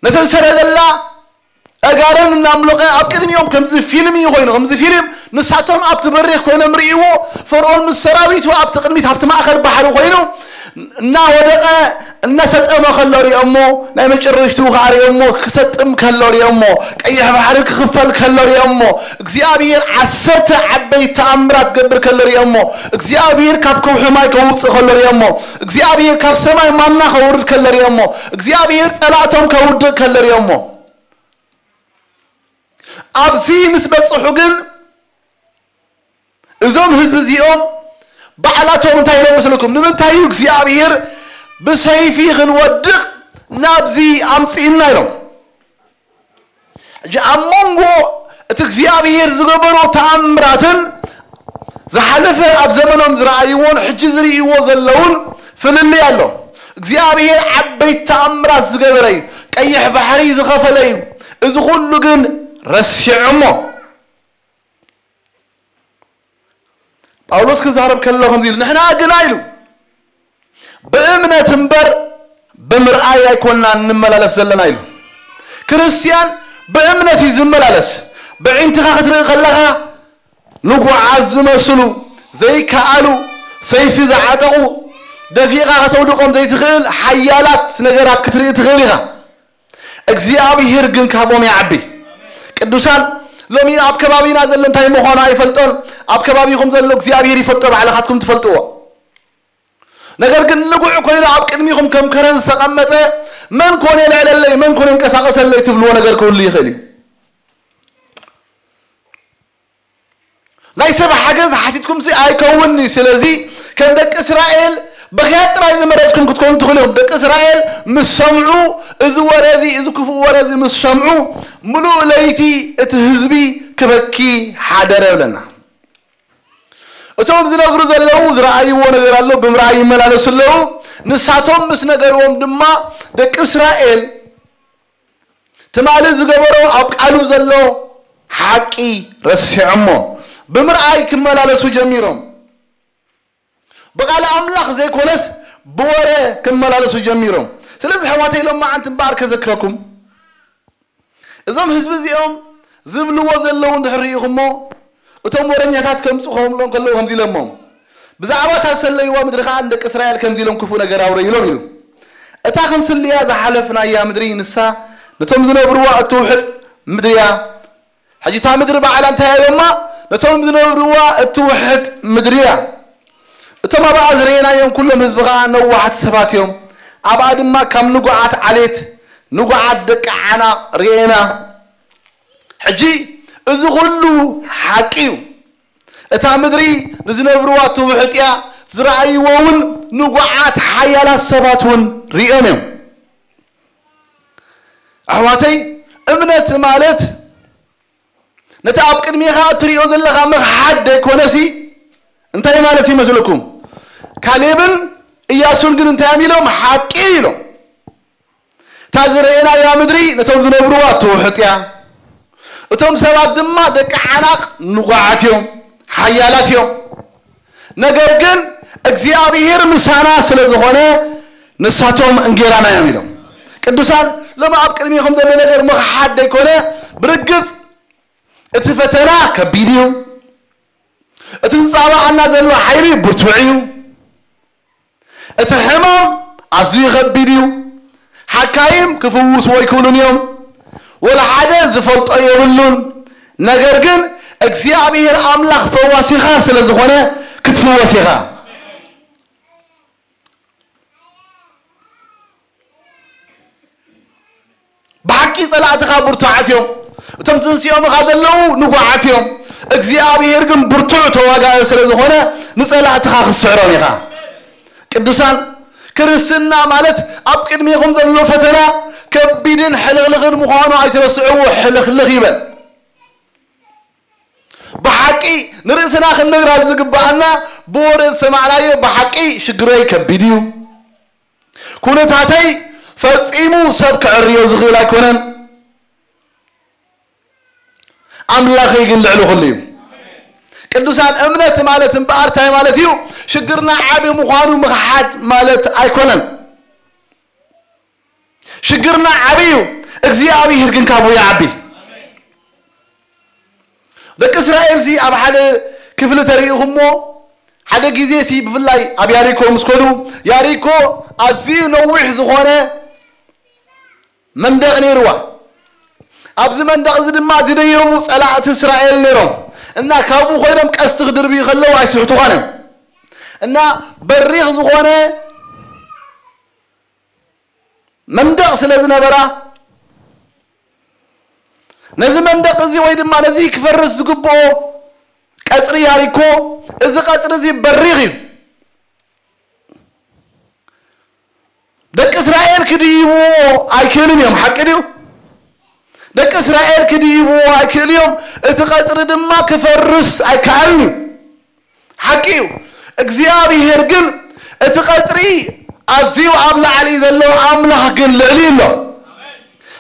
ነተን ሰረገላ ኣጋረን እናምለቐ ኣብ ቅድሚኦም ከምዚ ፊልም እዩ ኮይኑ፣ ከምዚ ፊልም ንሳቶም ኣብቲ በሪኽ ኮይኖም ርእይዎ፣ ፈርዖን ምስ ሰራዊቱ ኣብቲ ቅድሚት ኣብቲ ማእከል ባሕሪ ኮይኑ እናወደቐ እናሰጠመ ከሎ ርእዮሞ፣ ናይ መጨረሽትኡ ከኣ ርእዮሞ፣ ክሰጥም ከሎ ርእዮሞ፣ ቀይሕ ባሕሪ ክኽፈል ከሎ ርእዮሞ፣ እግዚኣብሔር ዓሰርተ ዓበይቲ ተኣምራት ክገብር ከሎ ርእዮሞ፣ እግዚኣብሔር ካብ ከውሒ ማይ ከውፅእ ከሎ ርእዮሞ፣ እግዚኣብሔር ካብ ሰማይ ማና ከውርድ ከሎ ርእዮሞ፣ እግዚኣብሔር ጸላእቶም ከውድቕ ከሎ ርእዮሞ። ኣብዚ ምስ በጽሑ ግን እዞም ህዝቢ እዚኦም ባዕላቶም እንታይ ኢሎም መስለኩም? "ንምንታይ እዩ እግዚኣብሔር ብሰይፊ ክንወድቕ ናብዚ ኣምጽእና?" ኢሎም። ሕጂ ኣብ መንጎ እቲ እግዚኣብሔር ዝገበሮ ተኣምራትን ዝሓለፈ ኣብ ዘመኖም ዝረኣይዎን ሕጂ ዝርእይዎ ዘለውን ፍልልይ ኣሎ። እግዚኣብሔር ዓበይቲ ተኣምራት ዝገበረ እዩ። ቀይሕ ባሕሪ ዝኸፈለ እዩ። እዚ ኩሉ ግን ረሲዖሞ። ጳውሎስ ክዛረብ ከሎ ከምዚ ኢሉ፣ "ንሕና ግና" ኢሉ፣ "ብእምነት እምበር ብምርኣይ ኣይኮንና እንመላለስ ዘለና" ኢሉ። ክርስትያን ብእምነት እዩ ዝመላለስ። ብዒንትኻ ክትርኢ ከለኻ ንጉዓዝ ዝመስሉ፣ ዘይከኣሉ፣ ሰይፊ ዝዓጠቑ፣ ደፊእኻ ከተውድቖም ዘይትኽእል ሓያላት ነገራት ክትርኢ ትኽእል ኢኻ። እግዚኣብሔር ግን ካብኦም ይዓቢ። ቅዱሳን፣ ሎሚ ኣብ ከባቢና ዘሎ እንታይ ምዃኑ ኣይፈልጦን። ኣብ ከባቢኹም ዘሎ እግዚኣብሔር ይፈልጦ፣ ባዕልኻትኩም ትፈልጥዎ። ነገር ግን ንጉዕ ኮይኑ ኣብ ቅድሚኹም ከም ከረን ዝተቐመጠ፣ "መን ኮን የልዕለለይ፣ መን ኮን የንቀሳቐሰለይ?" ትብልዎ ነገር ክህሉ ይኽእል እዩ። ናይ ሰብ ሓገዝ ሓቲትኩም ሲ ኣይከውንኒ። ስለዚ ከም ደቂ እስራኤል በኽያት ጥራይ ዝመረጽኩም ክትኮኑ ትኽእሉ ኢኹም። ደቂ እስራኤል ምስ ሰምዑ፣ እዚ ወረ እዚ፣ እዚ ክፉእ ወረ እዚ ምስ ሰምዑ፣ ምሉእ ለይቲ እቲ ህዝቢ ክበኪ ሓደረ ብለና። እቶም ዝነግሩ ዘለዉ ዝረኣይዎ ነገር ኣሎ፣ ብምርኣይ ይመላለሱ ኣለዉ። ንሳቶም ምስ ነገርዎም ድማ ደቂ እስራኤል ትማሊ ዝገበሮ ኣብ ቃሉ ዘሎ ሓቂ ረሲዖሞ ብምርኣይ ክመላለሱ ጀሚሮም። ብቃል ኣምላኽ ዘይኮነስ ብወረ ክመላለሱ ጀሚሮም። ስለዚ ኣሕዋተይ፣ ሎማዓንቲ እምበኣር ከዘክረኩም፣ እዞም ህዝቢ እዚኦም ዝብልዎ ዘለዉ እንድሕር ርኢኹሞ፣ እቶም ወረኛታት ከምጽኡ ከለዉ ከምዚ ኢሎሞም፣ ብዛዕባ እታ ዝሰለይዋ ምድሪ ከኣ ንደቂ እስራኤል ከምዚ ኢሎም ክፉእ ነገር ኣውረዩሎም ኢሉ። እታ ክንስልያ ዝሓለፍናያ ምድሪ ንሳ ነቶም ዝነብርዋ እትውሕጥ ምድሪ እያ። ሕጂ እታ ምድሪ ባዕላ እንታይ እያ ኢሎማ? ነቶም ዝነብርዋ እትውሕጥ ምድሪ እያ። እቶም ኣብኣ ዝረኣናዮም ኩሎም ህዝቢ ኸኣ ነዋሕቲ ሰባት እዮም። ኣብኣ ድማ ካብ ንጉዓት ዓሌት፣ ንጉዓት ደቂ ዓናቕ ርኤና። ሕጂ እዚ ኩሉ ሓቂ እዩ። እታ ምድሪ ንዝነብርዋ ትውሕጥ እያ፣ ዝረኣይዎ እውን ንጉዓት ሓያላት ሰባት እውን ሪኦም እዮም። ኣሕዋተይ፣ እምነት ማለት ነቲ ኣብ ቅድሜኻ እትሪኦ ዘለኻ ምኽሓድ ደይኮነሲ፣ እንታይ ማለት ይመስለኩም? ካሌብን እያሱን ግን እንታይ እዮም ኢሎም? ሓቂ ኢሎም። እታ ዝረኣናያ ምድሪ ነቶም ዝነብርዋ ትውሕጥ እያ። እቶም ሰባት ድማ ደቂ ዓናቕ ንቑዓት እዮም፣ ሓያላት እዮም። ነገር ግን እግዚኣብሔር ምሳና ስለ ዝኾነ ንሳቶም እንጌራና እዮም ኢሎም። ቅዱሳን፣ ሎሚ ኣብ ቅድሜኹም ዘሎ ነገር ምኽሓድ ደይኮነ፣ ብርግጽ እቲ ፈተና ከቢድ እዩ። እቲ ዝጻባኣና ዘሎ ሓይሊ ብርቱዕ እዩ። እቲ ሕማም ኣዝዩ ከቢድ እዩ። ሓካይም ክፍውስዎ ኣይክእሉን እዮም። ወላ ሓደ ዝፈልጦ የብሉን። ነገር ግን እግዚኣብሔር ኣምላኽ ፈዋሲኻ ስለ ዝኾነ ክትፍወስ ኢኻ። ብሓቂ ጸላእትኻ ብርቱዓት እዮም። እቶም ትንሲኦምኻ ዘለዉ ንጉዓት እዮም። እግዚኣብሔር ግን ብርቱዕ ተዋጋኢ ስለ ዝኾነ ንጸላእትኻ ክትስዕሮም ኢኻ። ቅዱሳን፣ ክርስትና ማለት ኣብ ቅድሜኹም ዘሎ ፈተና ከቢድን ሕልኽልኽን ምዃኑ ኣይትረስዕዎ። ሕልኽልኽ ይበል። ብሓቂ ንርእስና ክንነግራ ዝግብኣና፣ ብወረ ዝሰማዕናዮ ብሓቂ ሽግረይ ከቢድ እዩ። ኩነታተይ ፈጺሙ ሰብ ክዕርዮ ዝኽእል ኣይኮነን። ኣምላኸይ ግን ልዕሊ ኩሉ እዩ። ቅዱሳን፣ እምነት ማለት እምበኣር እንታይ ማለት እዩ? ሽግርና ዓቢ ምዃኑ ምኽሓድ ማለት ኣይኮነን። ሽግርና ዓቢ እዩ፣ እግዚኣብሔር ግን ካብኡ ይዓቢ። ደቂ እስራኤል ሲ ኣብ ሓደ ክፍሊ ተሪኢኹሞ፣ ሓደ ግዜ ሲ ብፍላይ ኣብ ያሪኮ ምስ ከዱ፣ ያሪኮ ኣዝዩ ነዊሕ ዝኾነ መንደቕ ነይርዋ። ኣብዚ መንደቕ እዚ ድማ ዝደየቡ ጸላእቲ እስራኤል ነይሮም እና ካብኡ ኮይኖም ቀስቲ ክድርብዩ ከለዉ ኣይስሕቱኻን እዮም። እና በሪኽ ዝኾነ መንደቕ ስለ ዝነበራ፣ ነዚ መንደቕ እዚ ወይ ድማ ነዚ ክፈርስ ዝግብኦ ቀጽሪ ያሪኮ፣ እዚ ቀጽሪ እዚ በሪኽ እዩ። ደቂ እስራኤል ክድይብዎ ኣይክእልን እዮም። ሓቂ ድዩ? ደቂ እስራኤል ክድይብዎ ኣይክእሉ እዮም። እቲ ቀጽሪ ድማ ክፈርስ ኣይከኣልን እዩ። ሓቂ እዩ። እግዚኣብሔር ግን እቲ ቀጽሪ ኣዝዩ ኣብ ላዕሊ ዘሎ ኣምላኽ ግን ልዕሊ ኣሎ።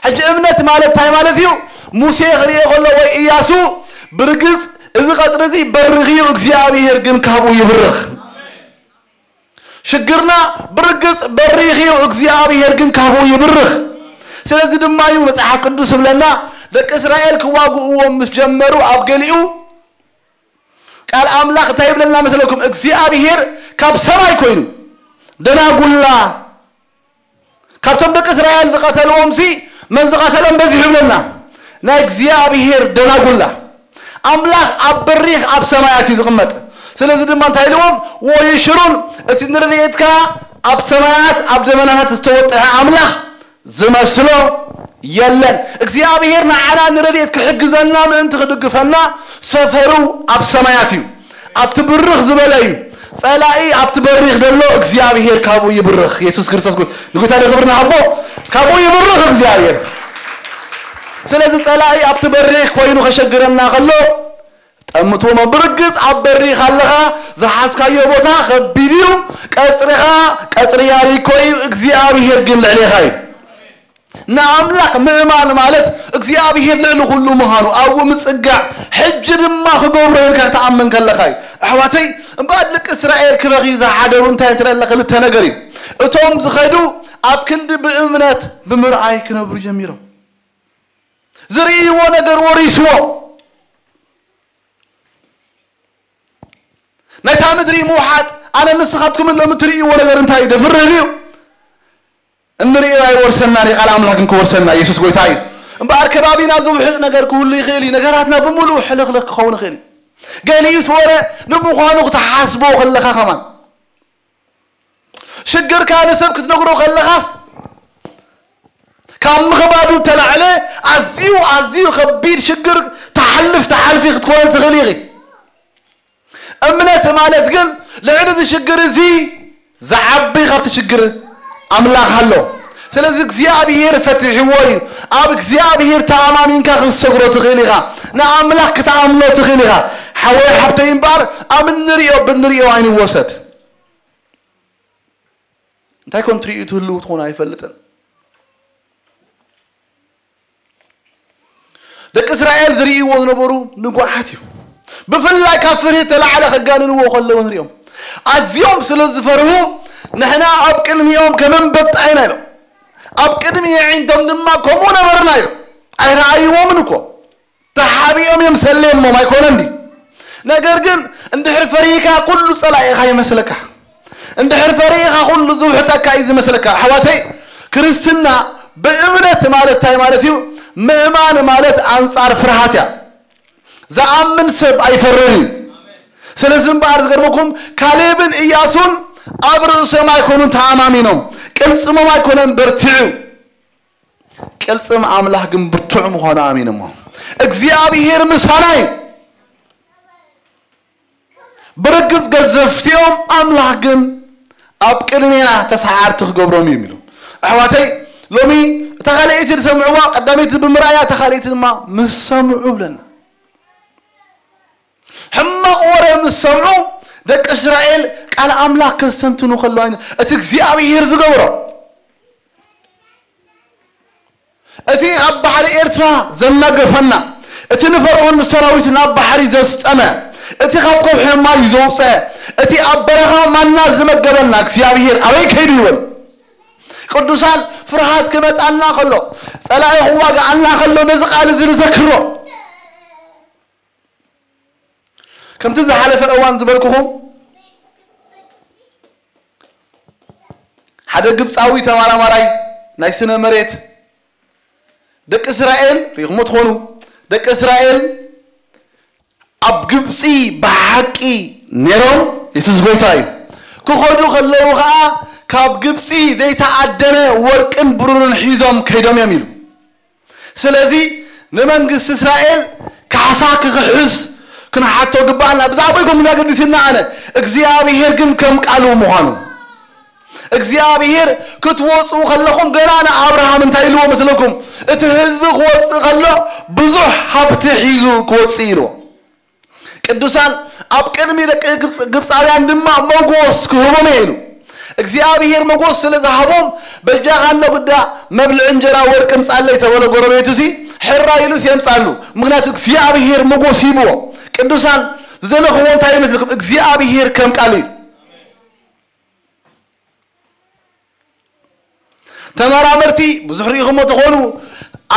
ሕጂ እምነት ማለት እንታይ ማለት እዩ? ሙሴ ክርኢ ከሎ ወይ ኢያሱ፣ ብርግጽ እዚ ቀጽሪ እዚ በርኽ እዩ፣ እግዚኣብሔር ግን ካብኡ ይብርኽ። ሽግርና ብርግጽ በሪኽ እዩ፣ እግዚኣብሔር ግን ካብኡ ይብርኽ። ስለዚ ድማ እዩ መጽሓፍ ቅዱስ ዝብለና፣ ደቂ እስራኤል ክዋግእዎም ምስ ጀመሩ ኣብ ገሊኡ ቃል ኣምላኽ እንታይ ይብለና መስለኩም? እግዚኣብሔር ካብ ሰማይ ኮይኑ ደናጉላ ካብቶም ደቂ እስራኤል ዝቐተልዎም ሲ መን ዝቐተሎም በዚሑ ይብለና? ናይ እግዚኣብሔር ደናጉላ። ኣምላኽ ኣብ በሪኽ ኣብ ሰማያት እዩ ዝቕመጥ። ስለዚ ድማ እንታይ ኢልዎም? ወይሽሩን እቲ ንርድኢትካ ኣብ ሰማያት ኣብ ደመናታት ዝተወጥሐ ኣምላኽ ዝመስሎ የለን። እግዚኣብሔር ንዓና ንረድኤት ክሕግዘና ምእንቲ ክድግፈና ሰፈሩ ኣብ ሰማያት እዩ። ኣብቲ ብርኽ ዝበለ እዩ። ጸላኢ ኣብቲ በሪኽ ዘሎ እግዚኣብሔር ካብኡ ይብርኽ። የሱስ ክርስቶስ ጎ-፣ ንጎይታ ክብርና ሃቦ። ካብኡ ይብርኽ እግዚኣብሔር። ስለዚ ጸላኢ ኣብቲ በሪኽ ኮይኑ ከሸግረና ከሎ ጠምትዎ። ብርግጽ ኣብ በሪኽ ኣለኻ፣ ዝሓዝካዮ ቦታ ከቢድ እዩ። ቀጽርኻ ቀጽሪ ያሪኮ እዩ፣ እግዚኣብሔር ግን ልዕሌኻ እዩ። ንኣምላኽ ምእማን ማለት እግዚኣብሔር ልዕሊ ኩሉ ምዃኑ ኣብኡ ምጽጋዕ፣ ሕጂ ድማ ክገብሮ ኢልካ ክትኣምን ከለኻ እዩ። ኣሕዋተይ፣ እምበኣር ደቂ እስራኤል ክበኽዩ ዝሓደሩ እንታይ ትረለ ክልተ ነገር እዩ። እቶም ዝኸዱ ኣብ ክንዲ ብእምነት ብምርኣይ ክነብሩ ጀሚሮም። ዝርእይዎ ነገር ወሪስዎ። ናይታ ምድሪ ምውሓጥ ኣነ ንስኻትኩም ሎም እትርእይዎ ነገር እንታይ እዩ? ደፍርህ ድዩ? እንርእዮ ኣይወርሰና፣ ቃል ኣምላኽ ግን ክወርሰና። የሱስ ጎይታ እዩ። እምበኣር ከባቢና ዝውሕጥ ነገር ክህሉ ይኽእል እዩ። ነገራትና ብምሉእ ሕልኽልኽ ክኸውን ይኽእል እዩ። ገሊኡስ ወረ ንምዃኑ ክትሓስቦ ከለኻ ከማን ሽግርካ ንሰብ ክትነግሮ ከለኻስ ካብ ምኽባዱ ተላዕለ ኣዝዩ ኣዝዩ ከቢድ ሽግር ትሓልፍ ትሓልፊ ክትኮነ ትኽእል ኢኺ። እምነት ማለት ግን ልዕሊ እዚ ሽግር እዚ ዝዓቢ ካብቲ ሽግር ኣምላኽ ኣሎ። ስለዚ እግዚኣብሔር ፈቲሕዎ እዩ። ኣብ እግዚኣብሔር ተኣማሚንካ ክትሰግሮ ትኽእል ኢኻ። ንኣምላኽ ክትኣምኖ ትኽእል ኢኻ። ሓወይ ሓብተይ እምበኣር ኣብ እንርእዮ ብንርእዮ ኣይንወሰድ። እንታይ ኮን ትርእዩ ትህልዉ ትኾኑ ኣይፈልጥን። ደቂ እስራኤል ዝርእይዎ ዝነበሩ ንጉዓት እዩ። ብፍላይ ካብ ፍርሂ ተላዕለ ከጋንንዎ ከለዉ ንሪኦም። ኣዝዮም ስለ ዝፈርሁ ንሕና ኣብ ቅድሚኦም ከም ኣንበጣ ኢና ኢሎም። ኣብ ቅድሚ የዒንቶም ድማ ከምኡ ነበርና ኢሎም። ኣይረኣይዎምን እኮ። ተሓቢኦም እዮም ሰሌሞም ኣይኮነን ድዩ? ነገር ግን እንድሕር ፈሪህካ ኩሉ ጸላኢኻ ይመስለካ። እንድሕር ፈሪህኻ ኩሉ ዝውሕጠካ እዩ ዝመስለካ። ኣሕዋተይ፣ ክርስትና ብእምነት ማለት እንታይ ማለት እዩ? ምእማን ማለት ኣንጻር ፍርሃት እያ። ዝኣምን ሰብ ኣይፈርህን እዩ። ስለዚ እምበኣር ዝገርመኩም ካሌብን እያሱን ኣብ ርእሶም ኣይኮኑን ተኣማሚኖም፣ ቅልጽሞም ኣይኮነን በርቲዑ። ቅልጽም ኣምላኽ ግን ብርቱዕ ምዃኑ ኣሚኖሞ እግዚኣብሔር ምሳና እዩ። ብርግጽ ገዘፍቲኦም ኣምላኽ ግን ኣብ ቅድሜና ተሰዓርቲ ክገብሮም እዩ ኢሉ። ኣሕዋተይ ሎሚ እታ ካልኣይቲ ዝሰምዕዋ ቀዳመይቲ ብምርኣያ እታ ካልኣይቲ ድማ ምስ ሰምዑ ብለና። ሕማቕ ወረ ምስ ሰምዑ ደቂ እስራኤል ቃል ኣምላኽ ከስተንትኑ ከለዉ እቲ እግዚኣብሔር ዝገብሮ እቲ ኣብ ባሕሪ ኤርትራ ዘናገፈና እቲ ንፈርዖን ሰራዊት ናብ ባሕሪ ዘስጠመ እቲ ካብ ከውሒ ማይ ዘውፀ እቲ ኣብ በረኻ ማና ዝመገበና እግዚኣብሔር ኣበይ ከይዱ ይብል። ቅዱሳን ፍርሃት ክመፃና ከሎ ፀላኢ ክዋጋኣና ከሎ ነዚ ቃል እዚ ንዘክሮ። ከምቲ ዝሓለፈ እዋን ዝበልኩኹም ሓደ ግብፃዊ ተመራማራይ ናይ ስነ መሬት ደቂ እስራኤል ሪኹሞ ትኾኑ ደቂ እስራኤል ኣብ ግብፂ ብሓቂ ነይሮም የሱስ ጎይታ እዩ ክኸዱ ከለዉ ከዓ ካብ ግብፂ ዘይተኣደነ ወርቅን ብሩርን ሒዞም ከይዶም እዮም ኢሉ። ስለዚ ንመንግስቲ እስራኤል ካሕሳ ክኽሕስ ክንሓቶ ግባኣና። ብዛዕባ ይኮን ኣገዲስና ኣነ እግዚኣብሔር ግን ከም ቃሉ ምዃኑ እግዚኣብሔር ክትወፁ ከለኹም ገና ንኣብርሃም እንታይ ኢልዎ መስለኩም? እቲ ህዝቢ ክወፅእ ከሎ ብዙሕ ሃብቲ ሒዙ ክወፅእ ኢልዎ። ቅዱሳን ኣብ ቅድሚ ደቂ ግብፃውያን ድማ መጎስ ክህቦም እየ ኢሉ። እግዚኣብሔር መጎስ ስለ ዝሃቦም በጃኻ እንዶ ግዳ መብልዒ እንጀራ ወርቂ ምፃለይ ተበሎ ጎረቤቱ ሲ ሕራይ ኢሉስ የምፃሉ። ምክንያቱ እግዚኣብሔር መጎስ ሂብዎ። ቅዱሳን ዝደለኽዎ እንታይ ይመስልኩም? እግዚኣብሔር ከም ቃል እዩ። ተመራመርቲ ብዙሕ ርኢኹሞ ትኾኑ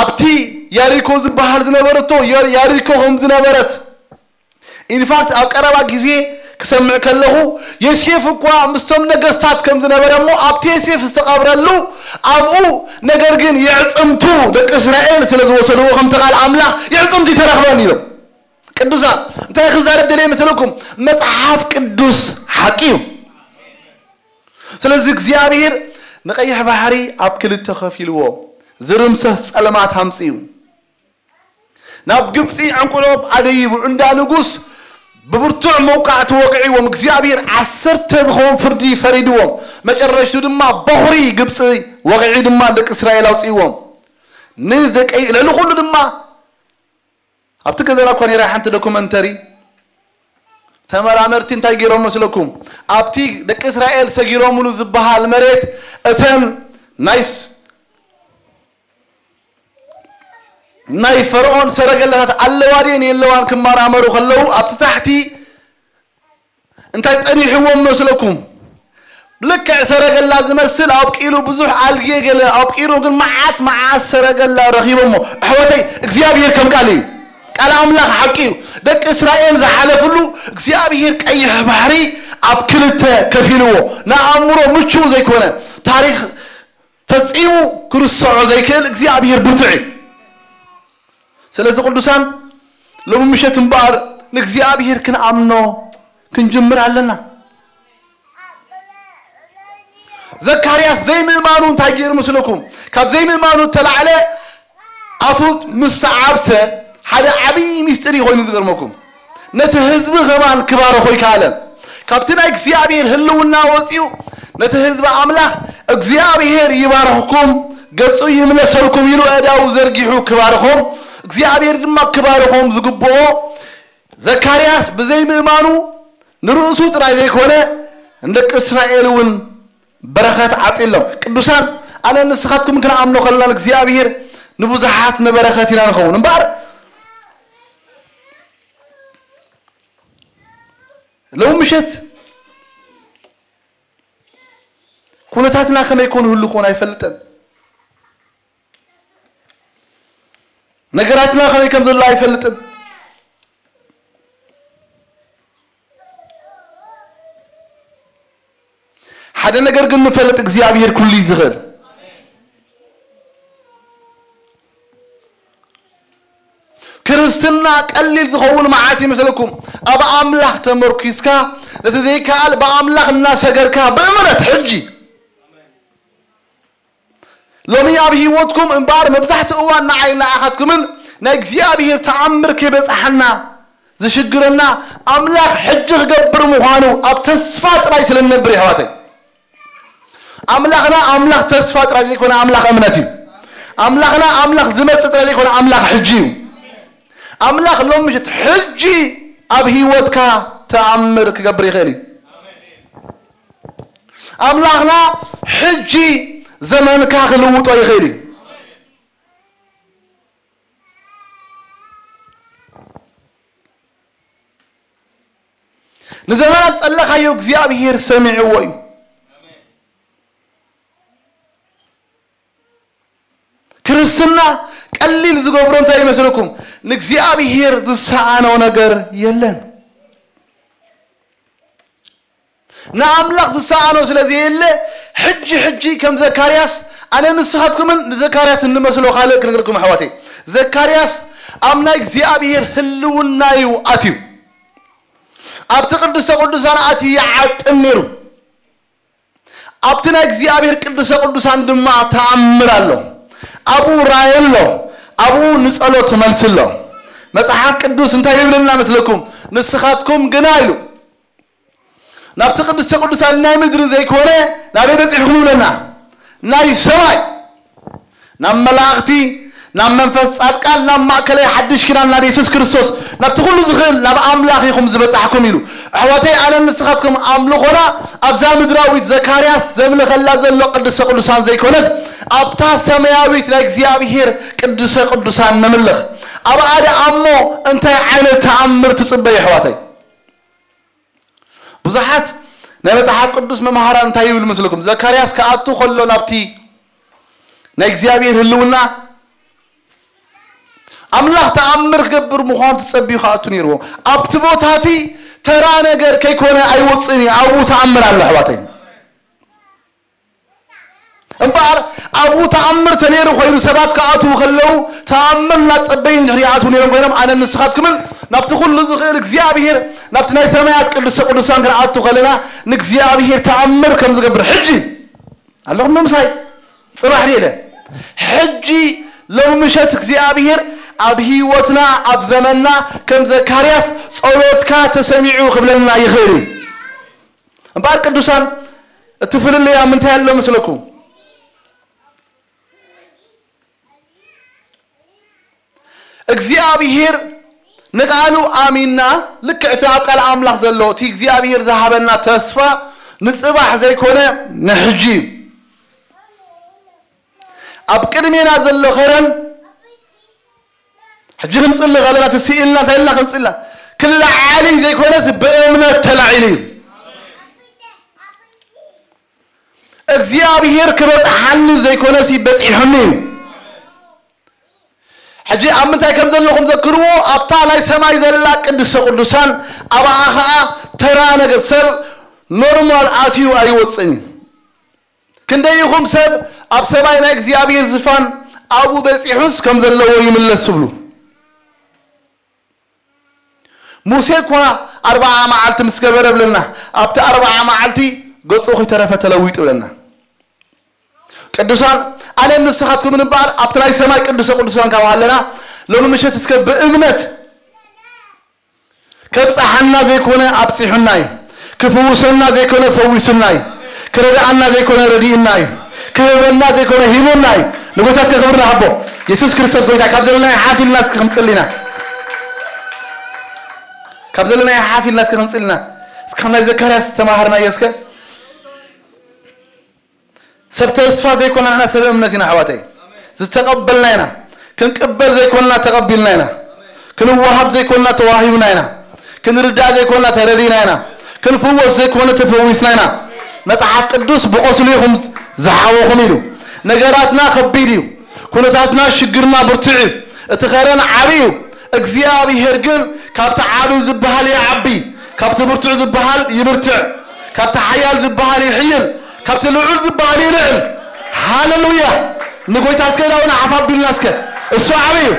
ኣብቲ ያሪኮ ዝበሃል ዝነበረቶ ያሪኮ ከም ዝነበረት ኢንፋክት ኣብ ቀረባ ግዜ ክሰምዕ ከለኹ ዮሴፍ እኳ ምስቶም ነገስታት ከም ዝነበረ እሞ ኣብቲ ዮሴፍ ዝተቐብረሉ ኣብኡ ነገር ግን የዕፅምቱ ደቂ እስራኤል ስለ ዝወሰድዎ ከምቲ ቃል ኣምላኽ የዕፅምቱ ይተረኽበን ኢሎም። ቅዱሳን እንታይ ክዛረብ ደልየ መሰለኩም? መፅሓፍ ቅዱስ ሓቂ እዩ። ስለዚ እግዚኣብሔር ንቀይሕ ባሕሪ ኣብ ክልተ ከፊልዎ። ዝርምሰስ ጸለማት ኣምጺኡ። ናብ ግብጺ ዕንቁሎብ ኣደይቡ እንዳ ንጉስ ብብርቱዕ መውቃዕቲ ወቂዕዎም። እግዚኣብሔር ዓሰርተ ዝኸውን ፍርዲ ፈሪድዎም። መጨረሽቱ ድማ በኹሪ ግብጺ ወቂዑ ድማ ደቂ እስራኤል ኣውጺእዎም። ንደቂ ልዕሊ ኩሉ ድማ ኣብቲ ገዛና እኳ ነይራ ሓንቲ ዶኩመንተሪ። ተመራመርቲ እንታይ ገይሮም መስለኩም? ኣብቲ ደቂ እስራኤል ሰጊሮምሉ ዝበሃል መሬት እተን ናይ ስ- ናይ ፈርዖን ሰረገላታት ኣለዋ ድየን የለዋን ክመራመሩ ከለዉ ኣብቲ ታሕቲ እንታይ ጸኒሕዎም መስለኩም? ልክዕ ሰረገላ ዝመስል ኣብቂሉ ብዙሕ ኣልጌ ገለ ኣብቂሉ ግን መዓት መዓት ሰረገላ ረኺቦሞ። ኣሕዋተይ እግዚኣብሔር ከም ቃል እዩ። ቃል ኣምላኽ ሓቂ እዩ። ደቂ እስራኤል ዝሓለፍሉ እግዚኣብሔር ቀይሕ ባሕሪ ኣብ ክልተ ከፊልዎ። ንኣእምሮ ምቹእ ዘይኮነ ታሪኽ ፈጺሙ ክርስዖ ዘይክእል እግዚኣብሔር ብርቱዕ እዩ። ስለዚ ቅዱሳን ሎሚ ምሸት እምበኣር ንእግዚኣብሔር ክንኣምኖ ክንጅምር ኣለና። ዘካርያስ ዘይምእማኑ እንታይ ገይሩ ምስልኩም? ካብ ዘይምእማኑ ተላዕለ ኣፉ ምስ ሰዓብሰ ሓደ ዓብዪ ሚስጢር እዩ ኮይኑ ዝገርመኩም። ነቲ ህዝቢ ከማን ክባረኾ ይከኣለን። ካብቲ ናይ እግዚኣብሔር ህልውና ወፂኡ ነቲ ህዝቢ ኣምላኽ እግዚኣብሔር ይባርኽኩም፣ ገጹ ይምለሰልኩም ኢሉ ኣእዳው ዘርጊሑ ክባርኾም፣ እግዚኣብሔር ድማ ክባርኾም ዝግብኦ ዘካርያስ ብዘይምእማኑ ንርእሱ ጥራይ ዘይኮነ ንደቂ እስራኤል እውን በረኸት ዓጺሎም። ቅዱሳን ኣነ ንስኻትኩም ክንኣምኖ ከለና እግዚኣብሔር ንብዙሓት ንበረኸት ኢና ንኸውን እምበኣር ሎም ምሸት ኩነታትና ከመይ ኮን ህሉ ኮን ኣይፈልጥን። ነገራትና ከመይ ከም ዘሎ ኣይፈልጥን። ሓደ ነገር ግን ንፈልጥ እግዚኣብሔር ኩሉ እዩ ዝኽእል። ክርስትና ቀሊል ዝኸውን መዓት ይመስለኩም? ኣብ ኣምላኽ ተመርኪስካ ነቲ ዘይከኣል ብኣምላኽ እናሰገርካ ብእምነት ሕጂ ሎሚ ኣብ ህይወትኩም እምበኣር መብዛሕትኡ እዋን ንዓይ ንዓኻትኩምን ናይ እግዚኣብሔር ተኣምር ከይበጽሓና ዝሽግረና ኣምላኽ ሕጂ ክገብር ምዃኑ ኣብ ተስፋ ጥራይ ስለ እንነብር የሕዋተይ። ኣምላኽና ኣምላኽ ተስፋ ጥራይ ዘይኮነ ኣምላኽ እምነት እዩ። ኣምላኽና ኣምላኽ ዝመጽእ ጥራይ ዘይኮነ ኣምላኽ ሕጂ እዩ። ኣምላኽ ሎም ምሽት ሕጂ ኣብ ህይወትካ ተኣምር ክገብር ይኽእል እዩ። ኣምላኽና ሕጂ ዘመንካ ክልውጦ ይኽእል እዩ። ንዘመናት ጸለኻዮ እግዚኣብሔር ሰሚዕዎ እዩ። ክርስትና ቀሊል ዝገብሮ እንታይ ይመስለኩም? ንእግዚኣብሔር ዝሰኣኖ ነገር የለን። ንኣምላኽ ዝሰኣኖ ስለ ዘየለ ሕጂ ሕጂ ከም ዘካርያስ ኣነ ንስኻትኩምን ንዘካርያስ እንመስሎ ካልእ ክንግርኩም ኣሕዋተይ። ዘካርያስ ኣብ ናይ እግዚኣብሔር ህልውና እዩ ኣትዩ። ኣብቲ ቅዱሰ ቅዱሳን ኣትዩ ይዓጥን ነይሩ። ኣብቲ ናይ እግዚኣብሔር ቅዱሰ ቅዱሳን ድማ ተኣምር ኣሎ። ኣብኡ ራእይ ኣሎ። ኣብኡ ንጸሎት መልሲ ኣሎ። መጽሓፍ ቅዱስ እንታይ ይብለና መስለኩም? ንስኻትኩም ግና ኢሉ ናብቲ ቅዱሰ ቅዱሳን ናይ ምድሪ ዘይኮነ ናበይ በጺሕኩም ይብለና? ናይ ሰማይ። ናብ መላእኽቲ፣ ናብ መንፈስ ጻድቃን፣ ናብ ማእከላይ ሓድሽ ኪዳን ናብ የሱስ ክርስቶስ፣ ናብቲ ኩሉ ዝኽእል ናብ ኣምላኽ ኢኹም ዝበጻሕኩም ኢሉ። ኣሕዋተይ ኣነን ንስኻትኩም ኣምልኾና ኣብዛ ምድራዊት ዘካርያስ ዘምልኸላ ዘሎ ቅድስተ ቅዱሳን ዘይኮነት ኣብታ ሰማያዊት ናይ እግዚኣብሔር ቅድስተ ቅዱሳን ነምልኽ። ኣብኣ ደኣ እሞ እንታይ ዓይነት ተኣምር ትጽበዩ ኣሕዋተይ? ብዙሓት ናይ መጽሓፍ ቅዱስ መምሃራን እንታይ ይብል መስለኩም? ዘካርያስ ክኣቱ ከሎ ናብቲ ናይ እግዚኣብሔር ህልውና ኣምላኽ ተኣምር ክገብር ምዃኑ ተጸቢዩ ክኣቱ ነይርዎ። ኣብቲ ቦታ እቲ ተራ ነገር ከይኮነ ኣይወጽእን እዩ። ኣብኡ ተኣምር ኣሎ ኣሕዋተይ። እምበኣር ኣብኡ ተኣምር ተነይሩ ኮይኑ ሰባት ክኣትዉ ከለዉ ተኣምር እናጸበዩ ንድሕሪ ይኣትዉ ነይሮም ኮይኖም ኣነ ንስኻትኩምን ናብቲ ኩሉ ዝኽእል እግዚኣብሔር ናብቲ ናይ ሰማያት ቅዱሰ ቅዱሳን ክንኣቱ ከለና ንእግዚኣብሔር ተኣምር ከም ዝገብር ሕጂ ኣለኹም ምሳይ ጽባሕ ድየለ ሕጂ ሎሚ ምሸት እግዚኣብሔር ኣብ ህይወትና፣ ኣብ ዘመንና ከም ዘካርያስ ጸሎትካ ተሰሚዑ ክብለና ይኽእል እዩ። እምበኣር ቅዱሳን፣ እቲ ፍልልይ ኣብ ምንታይ ኣሎ መስለኩም? እግዚኣብሔር ንቃሉ ኣሚንና፣ ልክዕ እቲ ኣብ ቃል ኣምላኽ ዘሎ፣ እቲ እግዚኣብሔር ዝሃበና ተስፋ ንጽባሕ ዘይኮነ ንሕጂ እዩ። ኣብ ቅድሜና ዘሎ ኸረን ሕጂ ክንጽሊ ከለና፣ እቲ ስኢልና እንታይ ኢልና ክንጽልና? ክለዓል እዩ ዘይኮነስ ብእምነት ተላዒሉ እዩ። እግዚኣብሔር ክበጽሓኒ ዘይኮነሲ በጺሑኒ እዩ። ሕጂ ኣብ ምንታይ ከም ዘለኹም ዘክርዎ፣ ኣብታ ናይ ሰማይ ዘላ ቅድስተ ቅዱሳን፣ ኣብኣ ኸኣ ተራ ነገር ሰብ ኖርማል ኣትዩ ኣይወጽእን እዩ። ክንደይ ኢኹም ሰብ ኣብ ሰማይ ናይ እግዚኣብሔር ዝፋን ኣብኡ በጺሑስ ከም ዘለዎ ይምለስ ትብሉ? ሙሴ እኳ ኣርብዓ መዓልቲ ምስ ገበረ ብለና፣ ኣብቲ ኣርብዓ መዓልቲ ገጹ ከይተረፈ ተለዊጡ ብለና። ቅዱሳን፣ ኣነን ንስኻትኩምን እምበኣር ኣብቲ ናይ ሰማይ ቅዱሰ ቅዱሳን ካብ ሃለና፣ ሎሚ ምሸት እስከ ብእምነት ከብጽሓና ዘይኮነ ኣብጺሑና እዩ። ክፍውሰና ዘይኮነ ፈዊሱና እዩ። ክረድኣና ዘይኮነ ረዲእና እዩ። ክህበና ዘይኮነ ሂቡና እዩ። ንጎይታ እስከ ክብሪ ንሃቦ። የሱስ ክርስቶስ ጎይታ። ካብ ዘለናዮ ሓፍ ኢልና እስከ ክንጽሊ ኢና። ካብ ዘለናዮ ሓፍ ኢልና እስከ ክንጽሊ ኢና። እስከ ከም ናይ ዘካርያስ ዝተማሃርናዮ እስከ። ሰብ ተስፋ ዘይኮና ንሕና ሰብ እምነት ኢና ኣሕዋተይ። ዝተቐበልና ኢና። ክንቅበል ዘይኮንና ተቐቢልና ኢና። ክንወሃብ ዘይኮንና ተዋሂብና ኢና። ክንርዳእ ዘይኮንና ተረዲእና ኢና። ክንፍወስ ዘይኮነ ተፈዊስና ኢና። መጽሓፍ ቅዱስ ብቆስሉ ኢኹም ዝሓወኹም ኢሉ። ነገራትና ከቢድ እዩ። ኩነታትና ሽግርና ብርቱዕ እዩ። እቲ ኸረን ዓቢ እዩ። እግዚኣብሔር ግን ካብቲ ዓቢ ዝበሃል ይዓቢ፣ ካብቲ ብርቱዕ ዝበሃል ይብርትዕ፣ ካብቲ ሓያል ዝበሃል ይሕይል፣ ካብቲ ልዑል ዝበሃል ይልዕል። ሃሌሉያ! ንጎይታ እስከ ዳውና ሓፍ ኣቢልና እስከ። እሱ ዓቢ እዩ።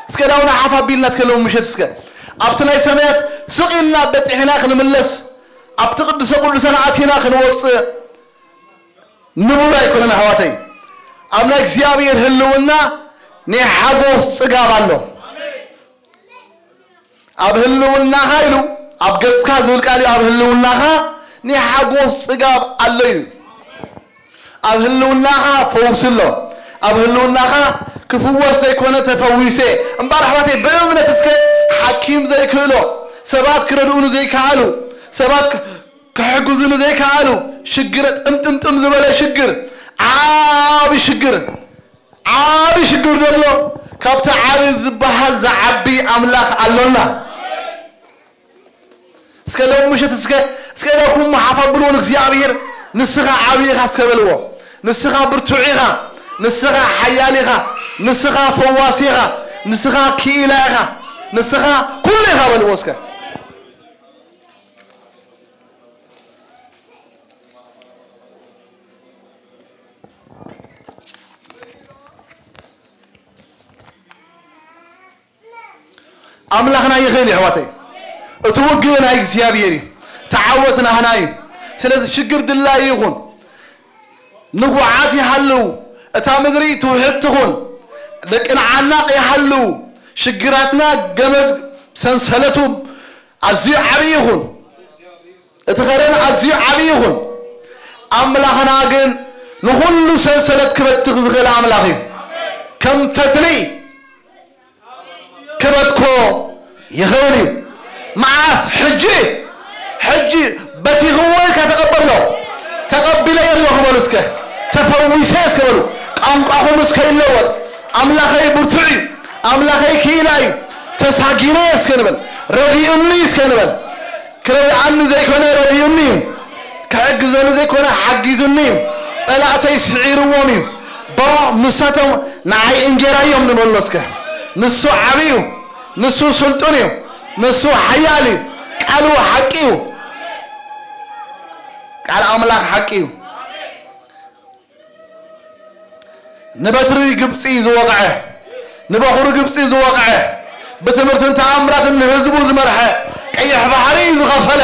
እስከ ዳውና ሓፍ ኣቢልና እስከ ሎም ምሸት እስከ ኣብቲ ናይ ሰማያት ስቕ ኢልና በጺሕና ክንምለስ፣ ኣብቲ ቅዱሰ ቅዱሳን ኣቲና ክንወጽእ ንቡር ኣይኮነን ኣሕዋተይ። ኣብ ናይ እግዚኣብሔር ህልውና ናይ ሓጎስ ጽጋብ ኣሎ። ኣብ ህልውናኻ ኢሉ፣ ኣብ ገጽካ ዝብል ቃል እዩ፣ ኣብ ህልውናኻ ናይ ሓጎስ ጽጋብ ኣሎ እዩ። ኣብ ህልውናኻ ፈውሲ ኣሎ። ኣብ ህልውናኻ ክፍወስ ዘይኮነ ተፈዊሰ። እምበኣር ኣሕዋተይ ብእምነት እስከ ሓኪም ዘይክእሎ፣ ሰባት ክረድኡኒ ዘይከኣሉ፣ ሰባት ክ-፣ ክሕግዙኒ ዘይከኣሉ ሽግር ጥምጥምጥም ዝበለ ሽግር፣ ዓቢ ሽግር፣ ዓቢ ሽግር ዘሎ ካብቲ ዓቢ ዝበሃል ዝዓቢ ኣምላኽ ኣሎና። እስከ ሎም ምሸት እስከ፣ እስከ ኢለኩም ሓፍ ኣብልዎ ንእግዚኣብሔር። ንስኻ ዓቢ ኢኻ እስከ በልዎ። ንስኻ ብርቱዕ ኢኻ፣ ንስኻ ሓያል ኢኻ፣ ንስኻ ፈዋሲ ኢኻ፣ ንስኻ ክኢላ ኢኻ፣ ንስኻ ኩሉ ኢኻ በልዎ እስከ። ኣምላኽና ይኽእል እዩ ኣሕዋተይ። እቲ ውግእ ናይ እግዚኣብሔር እዩ። ተዓወት ናህና እዩ። ስለዚ ሽግር ድላይ ይኹን፣ ንጉዓት ይሃልው፣ እታ ምድሪ ትውሕድ ትኹን፣ ደቅና ዓናቕ ይሃልው፣ ሽግራትና ገመድ ሰንሰለቱ ኣዝዩ ዓብዪ ይኹን፣ እቲ ኸረን ኣዝዩ ዓብዪ ይኹን፣ ኣምላኽና ግን ንኹሉ ሰንሰለት ክበትኽ ዝኽእል ኣምላኽ እዩ። ከም ፈትሊ ክበትኮ ይኽእል እዩ። መዓስ? ሕጂ። ሕጂ በቲኽዎ ኢልካ ተቐበሎ። ተቐቢለ ኣለኹ በሉ እስከ። ተፈዊሰ እስከ በሉ። ቋንቋኹም እስከ ይለወጥ። ኣምላኸይ ብርቱዕ እዩ። ኣምላኸይ ክኢላ እዩ። ተሳጊነ እስከ ንበል። ረዲኡኒ እስከ ንበል። ክረድኣኒ ዘይኮነ ረዲኡኒ እዩ። ክሕግዘኒ ዘይኮነ ሓጊዙኒ እዩ። ጸላእተይ ስዒርዎም እዩ። ባ ንሳቶም ንዓይ እንጌራ እዮም ንበሎ እስከ። ንሱ ዓቢ እዩ። ንሱ ስልጡን እዩ። ንሱ ሓያል እዩ። ቃሉ ሓቂ እዩ። ቃል ኣምላኽ ሓቂ እዩ። ንበትሪ ግብጺ ዝወቕዐ፣ ንበኹሪ ግብጺ ዝወቕዐ፣ ብትምህርትን ተኣምራትን ንህዝቡ ዝመርሐ፣ ቀይሕ ባሕሪ ዝኸፈለ፣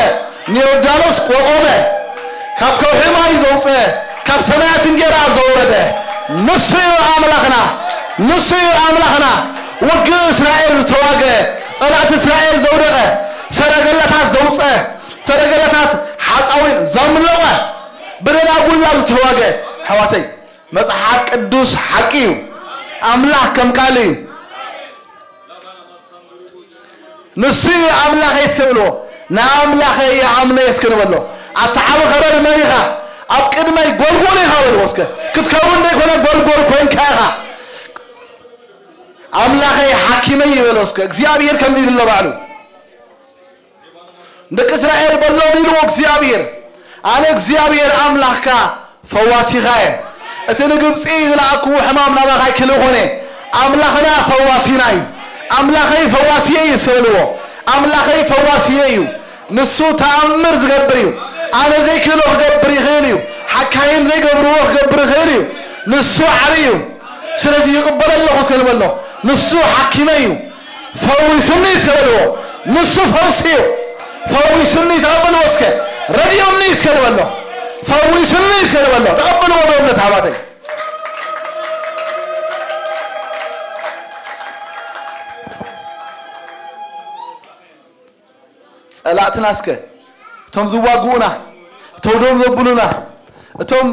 ንዮርዳኖስ ቆቆመ፣ ካብ ከውሒ ማይ ዘውፀ፣ ካብ ሰማያት እንጀራ ዘውረደ ንሱ እዩ ኣምላኽና። ንሱ እዩ ኣምላኽና። ውግእ እስራኤል ዝተዋገ፣ ጸላእቲ እስራኤል ዘውደቐ፣ ሰረገላታት ዘውፀ፣ ሰረገላታት ሓፃዊን ዘምለቐ፣ ብደናጉላ ዝተዋገ። ኣሕዋተይ፣ መጽሓፍ ቅዱስ ሓቂ እዩ። ኣምላኽ ከም ቃል እዩ። ንሱ እዩ ኣምላኸይ እስከ በልዎ። ንኣምላኸይ ይኣምኖ እስከ ንበሎ። ኣታ ዓቢ ኸረር መን ኢኻ? ኣብ ቅድመይ ጎልጎል ኢኻ በልዎ እስከ። ክትከውን ዘይኮነ ጎልጎል ኮይንካ ኢኻ። ኣምላኸይ ሓኪመይ ይበሎ እስከ። እግዚኣብሔር ከምዚ ይብል ኣሎ ባዕሉ። ደቂ እስራኤል በሎም ኢልዎ እግዚኣብሔር። ኣነ እግዚኣብሔር ኣምላኽካ ፈዋሲኻ እየ። እቲ ንግብፂ ዝለኣክዎ ሕማም ናባኻ ኣይክልእኾን እየ። ኣምላኽና ፈዋሲና እዩ። ኣምላኸይ ፈዋሲየ እዩ እስከ በልዎ። ኣምላኸይ ፈዋሲየ እዩ። ንሱ ተኣምር ዝገብር እዩ። ኣነ ዘይክእሎ ክገብር ይኽእል እዩ። ሓካይም ዘይገብርዎ ክገብር ይኽእል እዩ። ንሱ ዓብይ እዩ። ስለዚ ይቕበሎ ኣለኹ እስከ ንበሎ። ንሱ ሓኪመይ እዩ። ፈዊስኒ እስከ በልዎ። ንሱ ፈውሲ እዩ። ፈዊስኒ ተቐበልዎ እስከ። ረድዮኒ እስከ ንበሎ። ፈዊስኒ እስከ ንበሎ። ተቐበልዎ ብእምነት ኣሕዋተይ። ጸላእትና እስከ፣ እቶም ዝዋግኡና፣ እቶም ደው ዘብሉና፣ እቶም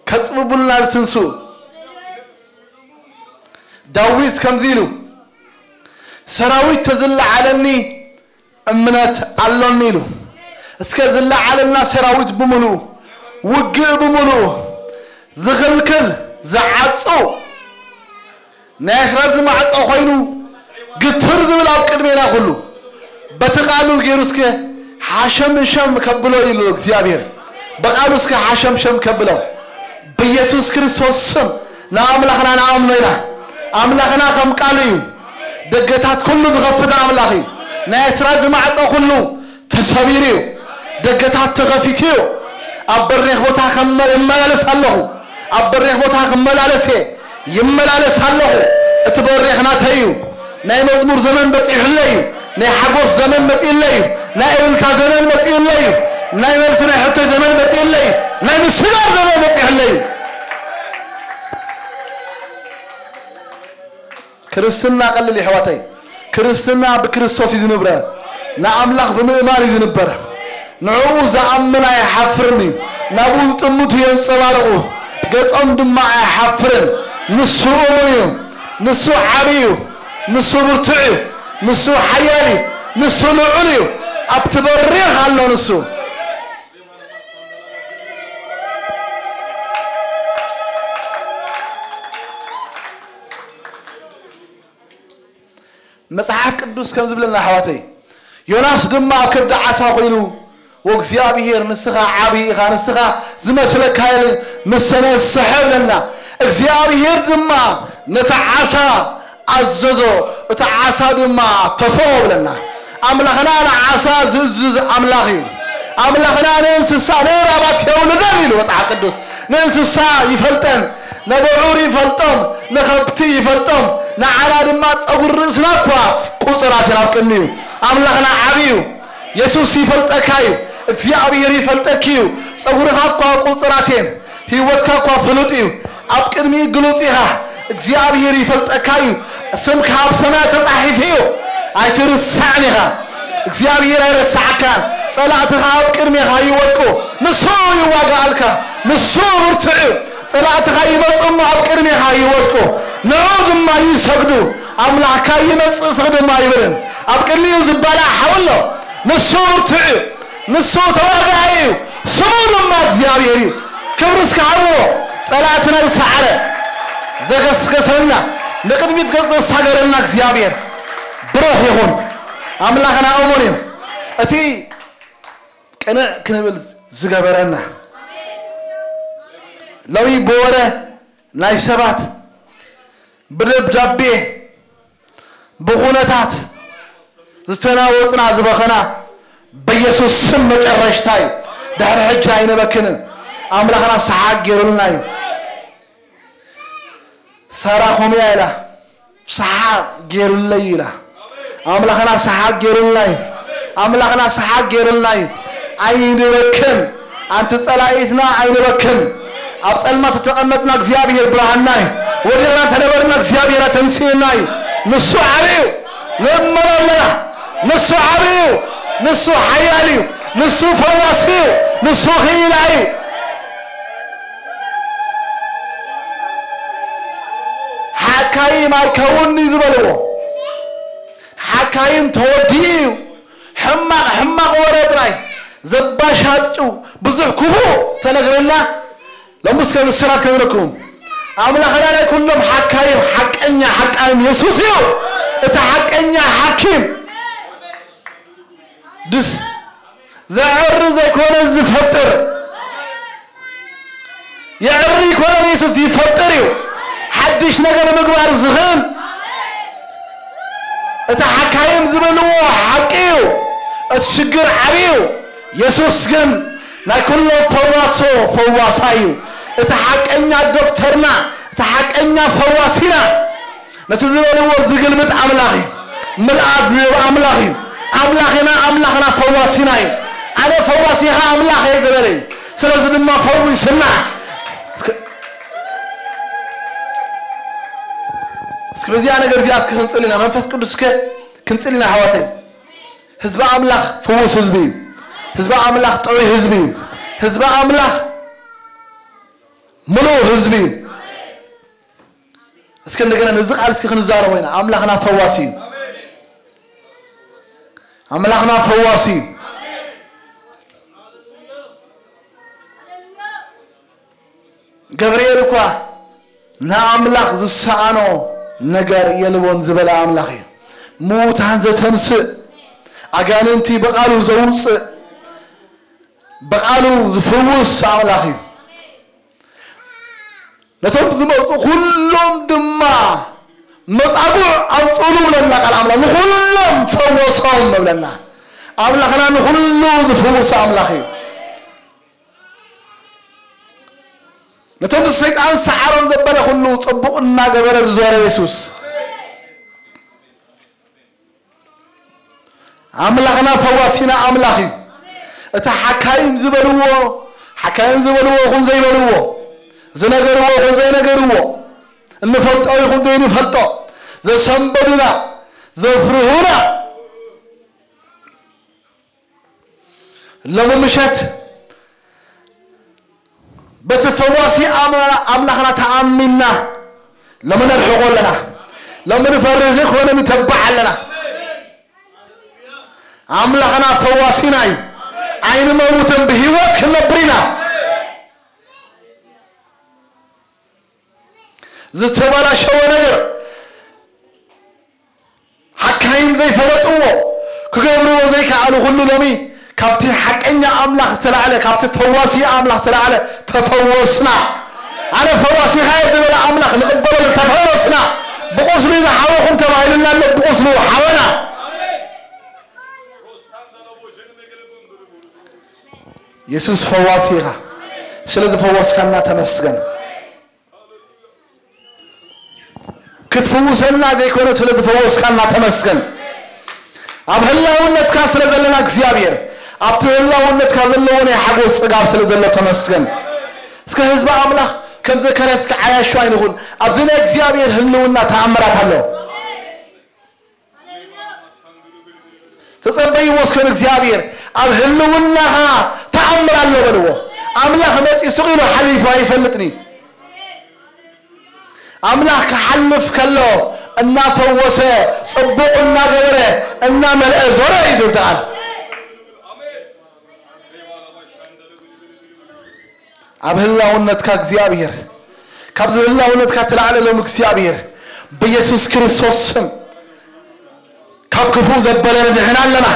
ከጽብቡልና ዝስንሱ፣ ዳዊት ከምዚ ኢሉ፣ ሰራዊት ተዝለዓለኒ እምነት ኣሎኒ ኢሉ። እስከ ዝለዓለልና ሰራዊት ብምሉኡ፣ ውግእ ብምሉኡ ዝኽልክል፣ ዝዓጹ፣ ናይ ኣስራት ማዕጾ ኮይኑ ግትር ዝብል ኣብ ቅድሜና ኩሉ፣ በቲ ቃሉ ገይሩ እስከ ሓሸምሸም ከብሎ ኢሉ እግዚኣብሔር። በቃሉ እስከ ሓሸምሸም ከብሎ። ብኢየሱስ ክርስቶስ ስም ንኣምላኽና ንኣምኖ ኢና። ኣምላኽና ከም ቃሉ እዩ። ደገታት ኩሉ ዝኸፍት ኣምላኽ እዩ። ናይ ኣስራት ማዕጾ ኩሉ ተሰቢሩ እዩ። ደገታት ተኸፊቱ እዩ። ኣብ በሪኽ ቦታ ከም እመላለስ ኣለኹ። ኣብ በሪኽ ቦታ ክመላለስ እየ። ይመላለስ ኣለኹ። እቲ በሪኽ ናተይ እዩ። ናይ መዝሙር ዘመን በጺሑለይ እዩ። ናይ ሓጎስ ዘመን መጺኡለይ እዩ። ናይ እልልታ ዘመን መጺኡለይ እዩ። ናይ መልሲ ናይ ሕቶይ ዘመን መጺኡለይ እዩ። ናይ ምስጋር ዘመን መጺሑለይ እዩ። ክርስትና ቀልል እዩ ኣሕዋተይ። ክርስትና ብክርስቶስ እዩ ዝንብረ። ንኣምላኽ ብምእማን እዩ ዝንበር። ንዕኡ ዝኣምን ኣይሓፍርን እዩ። ናብኡ ዝጥምቱ የንጸባርቑ፣ ገጾም ድማ ኣይሓፍርን። ንሱ እሙን እዩ። ንሱ ዓቢ እዩ። ንሱ ብርቱዕ እዩ። ንሱ ሓያል እዩ። ንሱ ልዑል እዩ። ኣብቲ በሪኽ ኣሎ ንሱ። መጽሓፍ ቅዱስ ከም ዝብለና ኣሕዋተይ፣ ዮናስ ድማ ኣብ ከብዲ ዓሳ ኮይኑ፣ "ወእግዚኣብሔር ንስኻ ዓብዪ ኢኻ፣ ንስኻ ዝመስለካ የለን፣ ምሰነ ስሐ" ብለና። እግዚኣብሔር ድማ ነቲ ዓሳ ኣዘዞ፣ እቲ ዓሳ ድማ ተፍኦ ብለና። ኣምላኽና ንዓሳ ዝእዝዝ ኣምላኽ እዩ። ኣምላኽና ንእንስሳ፣ ንእራባት የውልደን ኢሉ መጽሓፍ ቅዱስ። ንእንስሳ ይፈልጠን፣ ነብዑር ይፈልጦም፣ ንኸብቲ ይፈልጦም። ንዓና ድማ ጸጉሪ ርእስና እኳ ቁጽራት ኢና ኣብ ቅድሚኡ። ኣምላኽና ዓቢ እዩ። የሱስ ይፈልጠካ እዩ። እግዚኣብሔር ይፈልጠኪ እዩ። ጸጉርኻ እኳ ቁጽራት እየን። ህይወትካ እኳ ፍሉጥ እዩ። ኣብ ቅድሚኡ ግሉጽ ኢኻ። እግዚኣብሔር ይፈልጠካ እዩ። ስምካ ኣብ ሰማይ ተጻሒፉ እዩ። ኣይትርሳዕን ኢኻ። እግዚኣብሔር ኣይረስዓካን። ጸላእትኻ ኣብ ቅድሜኻ ይወድቁ። ንሱ ይዋጋኣልካ። ንሱ ብርቱዕ እዩ። ጸላእትኻ ይመጹ እሞ ኣብ ቅድሜኻ ይወድቁ። ንዕኡ ድማ ይሰግዱ። ኣምላኽካ ይመጽእ ስግድ እሞ ኣይብልን። ኣብ ቅድሚኡ ዝባላዕ ሓው ኣሎ። ንሱ ብርቱዕ እዩ። ንሱ ተዋጋኢ እዩ። ስሙ ድማ እግዚኣብሔር እዩ። ክብሪ እስከ ሃብዎ። ጸላእትና ዝሰዓረ፣ ዘገስገሰና፣ ንቕድሚት ገጽ ዘሳገረና እግዚኣብሔር ብሩኽ ይኹን። ኣምላኽና እሙን እዩ። እቲ ቅንዕ ክንብል ዝገበረና፣ ሎሚ ብወረ ናይ ሰባት፣ ብደብዳቤ፣ ብኹነታት ዝተናወጽና ዝበኸና፣ በኢየሱስ ስም መጨረሽታ እዩ። ድሕሪ ሕጂ ኣይነበክንን። ኣምላኽና ሰሓቅ ገይሩልና እዩ። ሳራ ከምኡ እያ ኢላ፣ "ሰሓቅ ገይሩለይ" ኢላ። ኣምላኽና ሰሓቅ ገይሩልና እዩ። ኣምላኽና ሰሓቅ ገይሩልና እዩ። ኣይንበክን። ኣንቲ ጸላኢትና ኣይንበክን። ኣብ ጸልማት እተቐመጥና እግዚኣብሔር ብርሃንና እዩ። ወዲቕና እንተነበርና እግዚኣብሔር ኣተንስእና እዩ። ንሱ ዓብዩ ንእመኖ ኣለና። ንሱ ዓብዩ፣ ንሱ ሓያል እዩ፣ ንሱ ፈዋሲ እዩ፣ ንሱ ክኢላ እዩ። ሓካይም ኣይከውን እዩ ዝበልዎ። ሓካይም ተወዲኡ እዩ። ሕማቕ ሕማቕ ወረ ጥራይ ዘባሻጭው ብዙሕ ክፉእ ተነግረና። ሎምስ ከም ሰራት ከብረኩም ኣምላኽና ናይ ኩሎም ሓካይም ሓቀኛ ሓቃይም የሱስ እዩ። እቲ ሓቀኛ ሓኪም ድስ ዘዕሪ ዘይኮነ ዝፈጥር የዕሪ ይኮነ የሱስ ይፈጥር እዩ። ሓድሽ ነገር ምግባር ዝኽእል እቲ ሓካይም ዝበልዎ ሓቂ እዩ። እቲ ሽግር ዓብዩ። የሱስ ግን ናይ ኩሎም ፈዋሶ ፈዋሳ እዩ። እቲ ሓቀኛ ዶክተርና፣ እቲ ሓቀኛ ፈዋሲና፣ ነቲ ዝበልዎ ዝግልብጥ ኣምላኽ እዩ። ምልኣት ዝህብ ኣምላኽ እዩ። ኣምላኽና ኣምላኽና ፈዋሲና እዩ። ኣነ ፈዋሲኻ ኣምላኽ እየ ዝበለ እዩ። ስለዚ ድማ ፈዊስና። እስከ እስኪ በዚኣ ነገር እዚኣ እስኪ ክንጽል ኢና። መንፈስ ቅዱስ እስከ ክንጽል ኢና ኣሕዋተይ። ህዝቢ ኣምላኽ ፍዉስ ህዝቢ እዩ። ህዝቢ ኣምላኽ ጥዑይ ህዝቢ እዩ። ህዝቢ ኣምላኽ ምሉእ ህዝቢ እዩ። እስኪ እንደገና ነዚ ቃል እስኪ ክንዛረቦ ኢና። ኣምላኽና ፈዋሲ እዩ። ኣምላኽና ፈዋሲ እዩ። ገብርኤል እኳ ንኣምላኽ ዝሰኣኖ ነገር የልቦን ዝበለ ኣምላኽ እዩ። ምዉታን ዘተንስእ፣ ኣጋንንቲ ብቓሉ ዘውፅእ፣ ብቓሉ ዝፍውስ ኣምላኽ እዩ። ነቶም ዝመፁ ኩሎም ድማ መፃጉዕ ኣምፅእሉ ብለና ቃል ኣምላኽ። ንኩሎም ፈወሶም ብለና። ኣምላኽና ንኩሉ ዝፍውስ ኣምላኽ እዩ። ነቶም ሰይጣን ሰዓሮም ዘበለ ኩሉ ፅቡቕ እናገበረ ዝዞረ የሱስ ኣምላኽና ፈዋሲና ኣምላኽ እዩ። እቲ ሓካይም ዝበልዎ፣ ሓካይም ዝበልዎ ይኹን ዘይበልዎ፣ ዝነገርዎ ይኹን ዘይነገርዎ፣ እንፈልጦ ይኹን ዘይንፈልጦ፣ ዘሰንበዱና፣ ዘፍርሁና፣ ሎሚ ምሸት በቲ ፈዋሲ ኣም-፣ ኣምላኽና ተኣሚንና ሎሚ ነርሕቖ ኣለና። ሎሚ ንፈርህ ዘይኮነ ንተባዕ ኣለና። ኣምላኽና ፈዋሲና እዩ። ኣይንመውትን፣ ብህይወት ክንነብር ኢና። ዝተበላሸወ ነገር ሓካይም ዘይፈለጥዎ፣ ክገብርዎ ዘይከኣሉ ኩሉ ሎሚ ካብቲ ሓቀኛ ኣምላኽ ዝተላዕለ፣ ካብቲ ፈዋሲ ኣምላኽ ዝተላዕለ ተፈወስና። ኣነ ፈዋሲኻ እየ ዝበለ ኣምላኽ ንቕበለሉ ተፈወስና። ብቁስሉ ዝሓወኹም ተባሂሉና ኣሎ፣ ብቁስሉ ሓወና። የሱስ ፈዋሲ ኢኻ። ስለ ዝፈወስካና ተመስገን። ክትፍውሰና ዘይኮነ ስለ ዝፈወስካና ተመስገን። ኣብ ህላውነትካ ስለ ዘለና እግዚኣብሔር፣ ኣብቲ ህላውነትካ ዘለዎ ናይ ሓጎስ ጽጋብ ስለ ዘሎ ተመስገን። እስከ ህዝቢ ኣምላኽ ከም ዘካርያስ እስከ ዓያሹ ኣይንኹን። ኣብዚ ናይ እግዚኣብሔር ህልውና ተኣምራት ኣሎ። ተጸበይዎ እስከ ንእግዚኣብሔር። ኣብ ህልውናኻ ተኣምር ኣሎ በልዎ። ኣምላኽ መጺ ስቕ ኢሉ ሓሊፉ ኣይፈልጥን እዩ። ኣምላኽ ክሓልፍ ከሎ እናፈወሰ፣ ጽቡቕ እናገበረ፣ እናመልአ ዞረ እዩ ዝብል ቃል። ኣብ ህላውነትካ እግዚኣብሔር፣ ካብዚ ህላውነትካ ተላዕለ ሎም እግዚኣብሔር፣ ብየሱስ ክርስቶስ ስም ካብ ክፉእ ዘበለ ንድሕን ኣለና።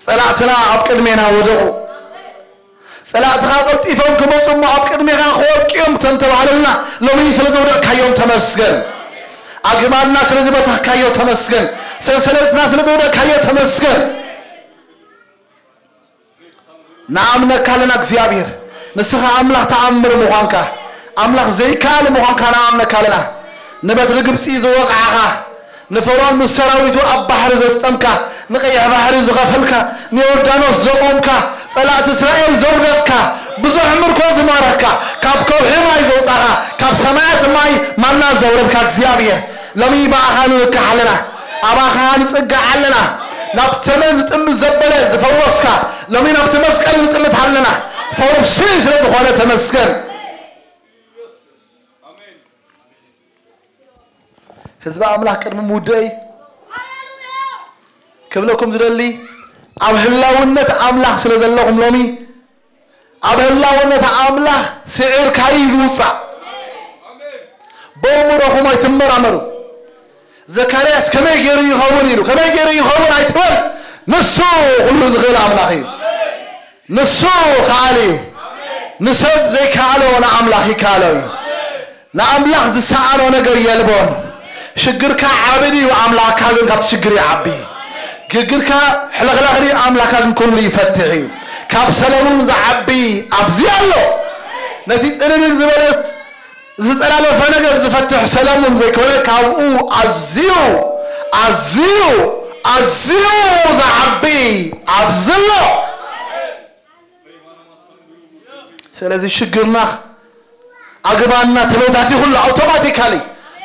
ጸላእትና ኣብ ቅድሜና ወደቑ። ጸላእትኻ ቀልጢፎም ክመጹ እሞ ኣብ ቅድሜኻ ክወድቁ እዮም ተንተባህለልና፣ ሎሚ ስለ ዘውደቕካዮም ተመስገን። ኣግማልና ስለ ዝበተኽካዮ ተመስገን። ሰንሰለትና ስለ ዘውደቕካዮ ተመስገን። ንኣምነካ ኣለና እግዚኣብሔር፣ ንስኻ ኣምላኽ ተኣምር ምዃንካ፣ ኣምላኽ ዘይከኣል ምዃንካ ንኣምነካ ኣለና። ንበትሪ ግብጺ ዝወቕዓኻ፣ ንፈርዖን ምስ ሰራዊቱ ኣብ ባሕሪ ዘስጠምካ፣ ንቀይሕ ባሕሪ ዝኸፈልካ፣ ንዮርዳኖስ ዘቆምካ፣ ጸላእቲ እስራኤል ዘውደቕካ፣ ብዙሕ ምርኮ ዝማረኽካ፣ ካብ ከውሒ ማይ ዘውጻኻ፣ ካብ ሰማያት ማይ ማና ዘውረድካ እግዚኣብሔር፣ ሎሚ ብኣኻ ንንካሕ ኣለና፣ ኣባኻ ንጽጋዕ ኣለና። ናብቲ ተመን ዝጥምት ዘበለ ዝፈወስካ፣ ሎሚ ናብቲ መስቀል ንጥምት ኣለና። ፈውሲ ስለ ዝኾነ ተመስገን። ህዝቢ ኣምላኽ ቅድሚ ምውደይ ክብለኩም ዝደሊ፣ ኣብ ህላውነት ኣምላኽ ስለ ዘለኹም ሎሚ፣ ኣብ ህላውነት ኣምላኽ ስዒርካዩ ዝውጻእ። ብእምሮኹም ኣይትመራመሩ። ዘካርያስ ከመይ ገይሩ ይኸውን ኢሉ፣ ከመይ ገይሩ ይኸውን ኣይትበል። ንሱ ኩሉ ዝኽእል ኣምላኽ እዩ። ንሱ ከኣል እዩ። ንሰብ ዘይከኣሎ ንኣምላኽ ይከኣሎ እዩ። ንኣምላኽ ዝሰኣኖ ነገር የልቦን። ሽግርካ ዓቢ ድዩ? ኣምላኽካ ግን ካብቲ ሽግር ይዓቢ። ሽግርካ ሕልኽላኽ ድዩ? ኣምላኽካ ግን ኩሉ ይፈትሕ እዩ። ካብ ሰለሙን ዝዓቢ ኣብዚ ኣሎ። ነቲ ጽንንግ ዝበለት ዝጠላለፈ ነገር ዝፈትሕ ሰለሙን ዘይኮነ፣ ካብኡ ኣዝዩ፣ ኣዝዩ፣ ኣዝዩ ዝዓቢ ኣብዚ ኣሎ። ስለዚ ሽግርና ኣግባና ተበታቲኹ ኣሎ። ኣውቶማቲካሊ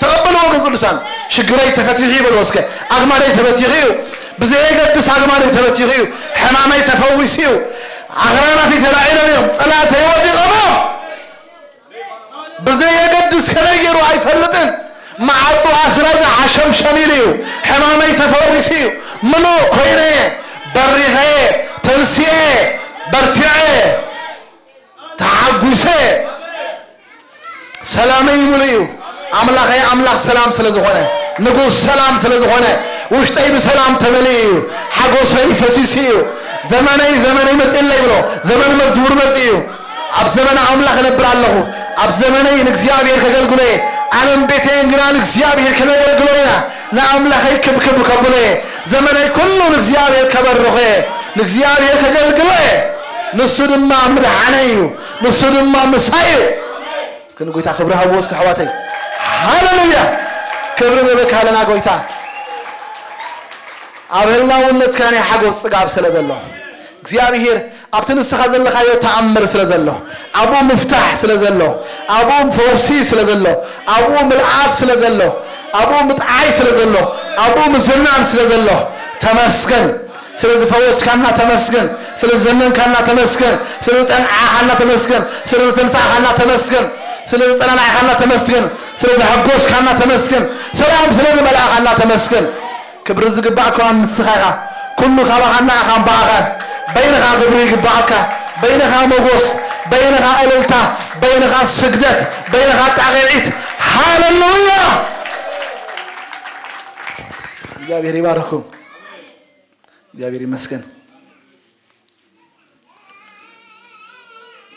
ተቐበልዎ። ግን ቅዱሳን፣ ሽግረይ ተፈቲሑ ይበልዎ እስከ። ኣግማደይ ተበቲኹ እዩ። ብዘየገድስ ኣግማደይ ተበቲኹ እዩ። ሕማመይ ተፈዊሱ እዩ። ኣኽራናት ተላዒሎም እዮም። ጸላእተይ ወዲቖም እዮም። ብዘየገድስ ከመይ ገይሩ ኣይፈልጥን። መዓጹ ኣስራዚ ዓሸምሸም ኢሉ እዩ። ሕማመይ ተፈዊሱ እዩ። ምሉእ ኮይነ፣ በሪኸ፣ ተንሲኤ፣ በርቲዐ፣ ተሓጒሰ። ሰላመይ ሙሉ እዩ። ኣምላኸይ ኣምላኽ ሰላም ስለ ዝኾነ፣ ንጉስ ሰላም ስለ ዝኾነ፣ ውሽጠይ ብሰላም ተመሊኡ እዩ። ሓጎሰይ ፈሲሱ እዩ። ዘመነይ ዘመነይ መጽእለይ ብሎ፣ ዘመን መዝሙር መጽእ እዩ። ኣብ ዘመነ ኣምላኽ እነብር ኣለኹ። ኣብ ዘመነይ ንእግዚኣብሔር ከገልግሎ እየ። ኣነን ቤተይን ግና ንእግዚኣብሔር ከነገልግሎ ኢና። ንኣምላኸይ ክብክብ ከብሎ እየ። ዘመነይ ኩሉ ንእግዚኣብሔር ከበርኾ እየ። ንእግዚኣብሔር ከገልግሎ እየ። ንሱ ድማ ምድሓነይ እዩ። ንሱ ድማ ምሳይ እዩ። እስኪ ንጎይታ ክብሪ ሃብዎ እስኪ ኣሕዋተይ። ሃሌሉያ! ክብሪ ንበካ ኣለና ጎይታ። ኣብ ህላውነትካ ናይ ሓጎስ ጽጋብ ስለ ዘሎ፣ እግዚኣብሔር ኣብቲ ንስኻ ዘለኻዮ ተኣምር ስለ ዘሎ፣ ኣብኡ ምፍታሕ ስለ ዘሎ፣ ኣብኡ ፈውሲ ስለ ዘሎ፣ ኣብኡ ምልኣት ስለ ዘሎ፣ ኣብኡ ምጥዓይ ስለ ዘሎ፣ ኣብኡ ምዝናን ስለ ዘሎ፣ ተመስገን። ስለ ዝፈወስካና ተመስገን። ስለ ዝዘነንካና ተመስገን። ስለ ዝጠንዓኻና ተመስገን። ስለ ዝተንሳእኻና ተመስገን። ስለ ዝጸናናዕካና ተመስገን። ስለ ዘሐጎስካና ተመስገን። ሰላም ስለ ዝመልኣኻና ተመስገን። ክብሪ ዝግባእካ ንስኻ ኢኻ። ኩሉ ካባኻና ኢኻ እምበኣኻ። በይንኻ ክብሪ ይግባእካ። በይንኻ ሞጎስ፣ በይንኻ እልልታ፣ በይንኻ ስግደት፣ በይንኻ ጣቕዒት። ሃሌሉያ! እግዚኣብሔር ይባርኩም። እግዚኣብሔር ይመስገን።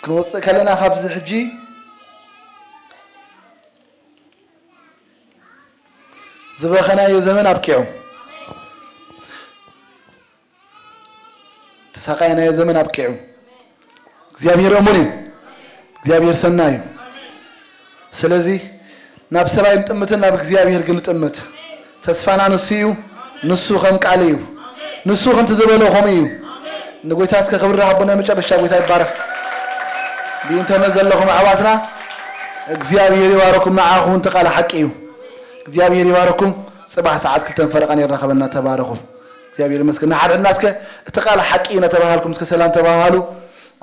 ክንወፅእ ከለና ካብዚ ሕጂ ዝበኸናዮ ዘመን ኣብቂዑ፣ ተሳቃይናዮ ዘመን ኣብቂዑ። እግዚኣብሔር እሙን እዩ። እግዚኣብሔር ሰናይ እዩ። ስለዚ ናብ ሰብ ኣይንጥምትን፣ ናብ እግዚኣብሔር ግን ንጥምት። ተስፋና ንሱ እዩ። ንሱ ከም ቃል እዩ። ንሱ ከምቲ ዝበሎ ከምኡ እዩ። ንጎይታ እስከ ክብሪ ሃቦ። ናይ መጨረሻ ጎይታ ይባረክ። ብኢንተርነት ዘለኹም ኣሕዋትና እግዚኣብሔር ይባረኩም። ንዓኹም እቲ ቃል ሓቂ እዩ። እግዚኣብሔር ይባረኩም። ጽባሕ ሰዓት ክልተን ፈረቓ ነርና ከበና። ተባረኹ። እግዚኣብሔር ይመስገን። ንሓድሕድና እስከ እቲ ቃል ሓቂ እዩ እናተባሃልኩም እስከ ሰላም ተባሃሉ።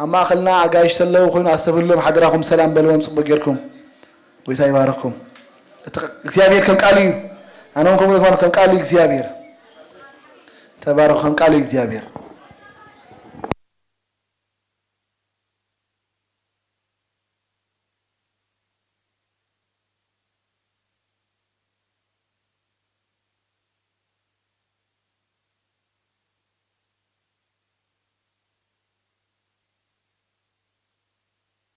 ኣብ ማእኸልና ኣጋይሽ ዘለዉ ኮይኑ ኣስተብህሎም ሓደራኹም ሰላም በልዎም ጽቡቅ ጌርኩም። ጎይታ ይባረኩም። እቲ እግዚኣብሔር ከም ቃል እዩ። ኣነ እውን ከምኡ ከም ቃል እዩ እግዚኣብሔር። ተባረኹ። ከም ቃል እዩ እግዚኣብሔር።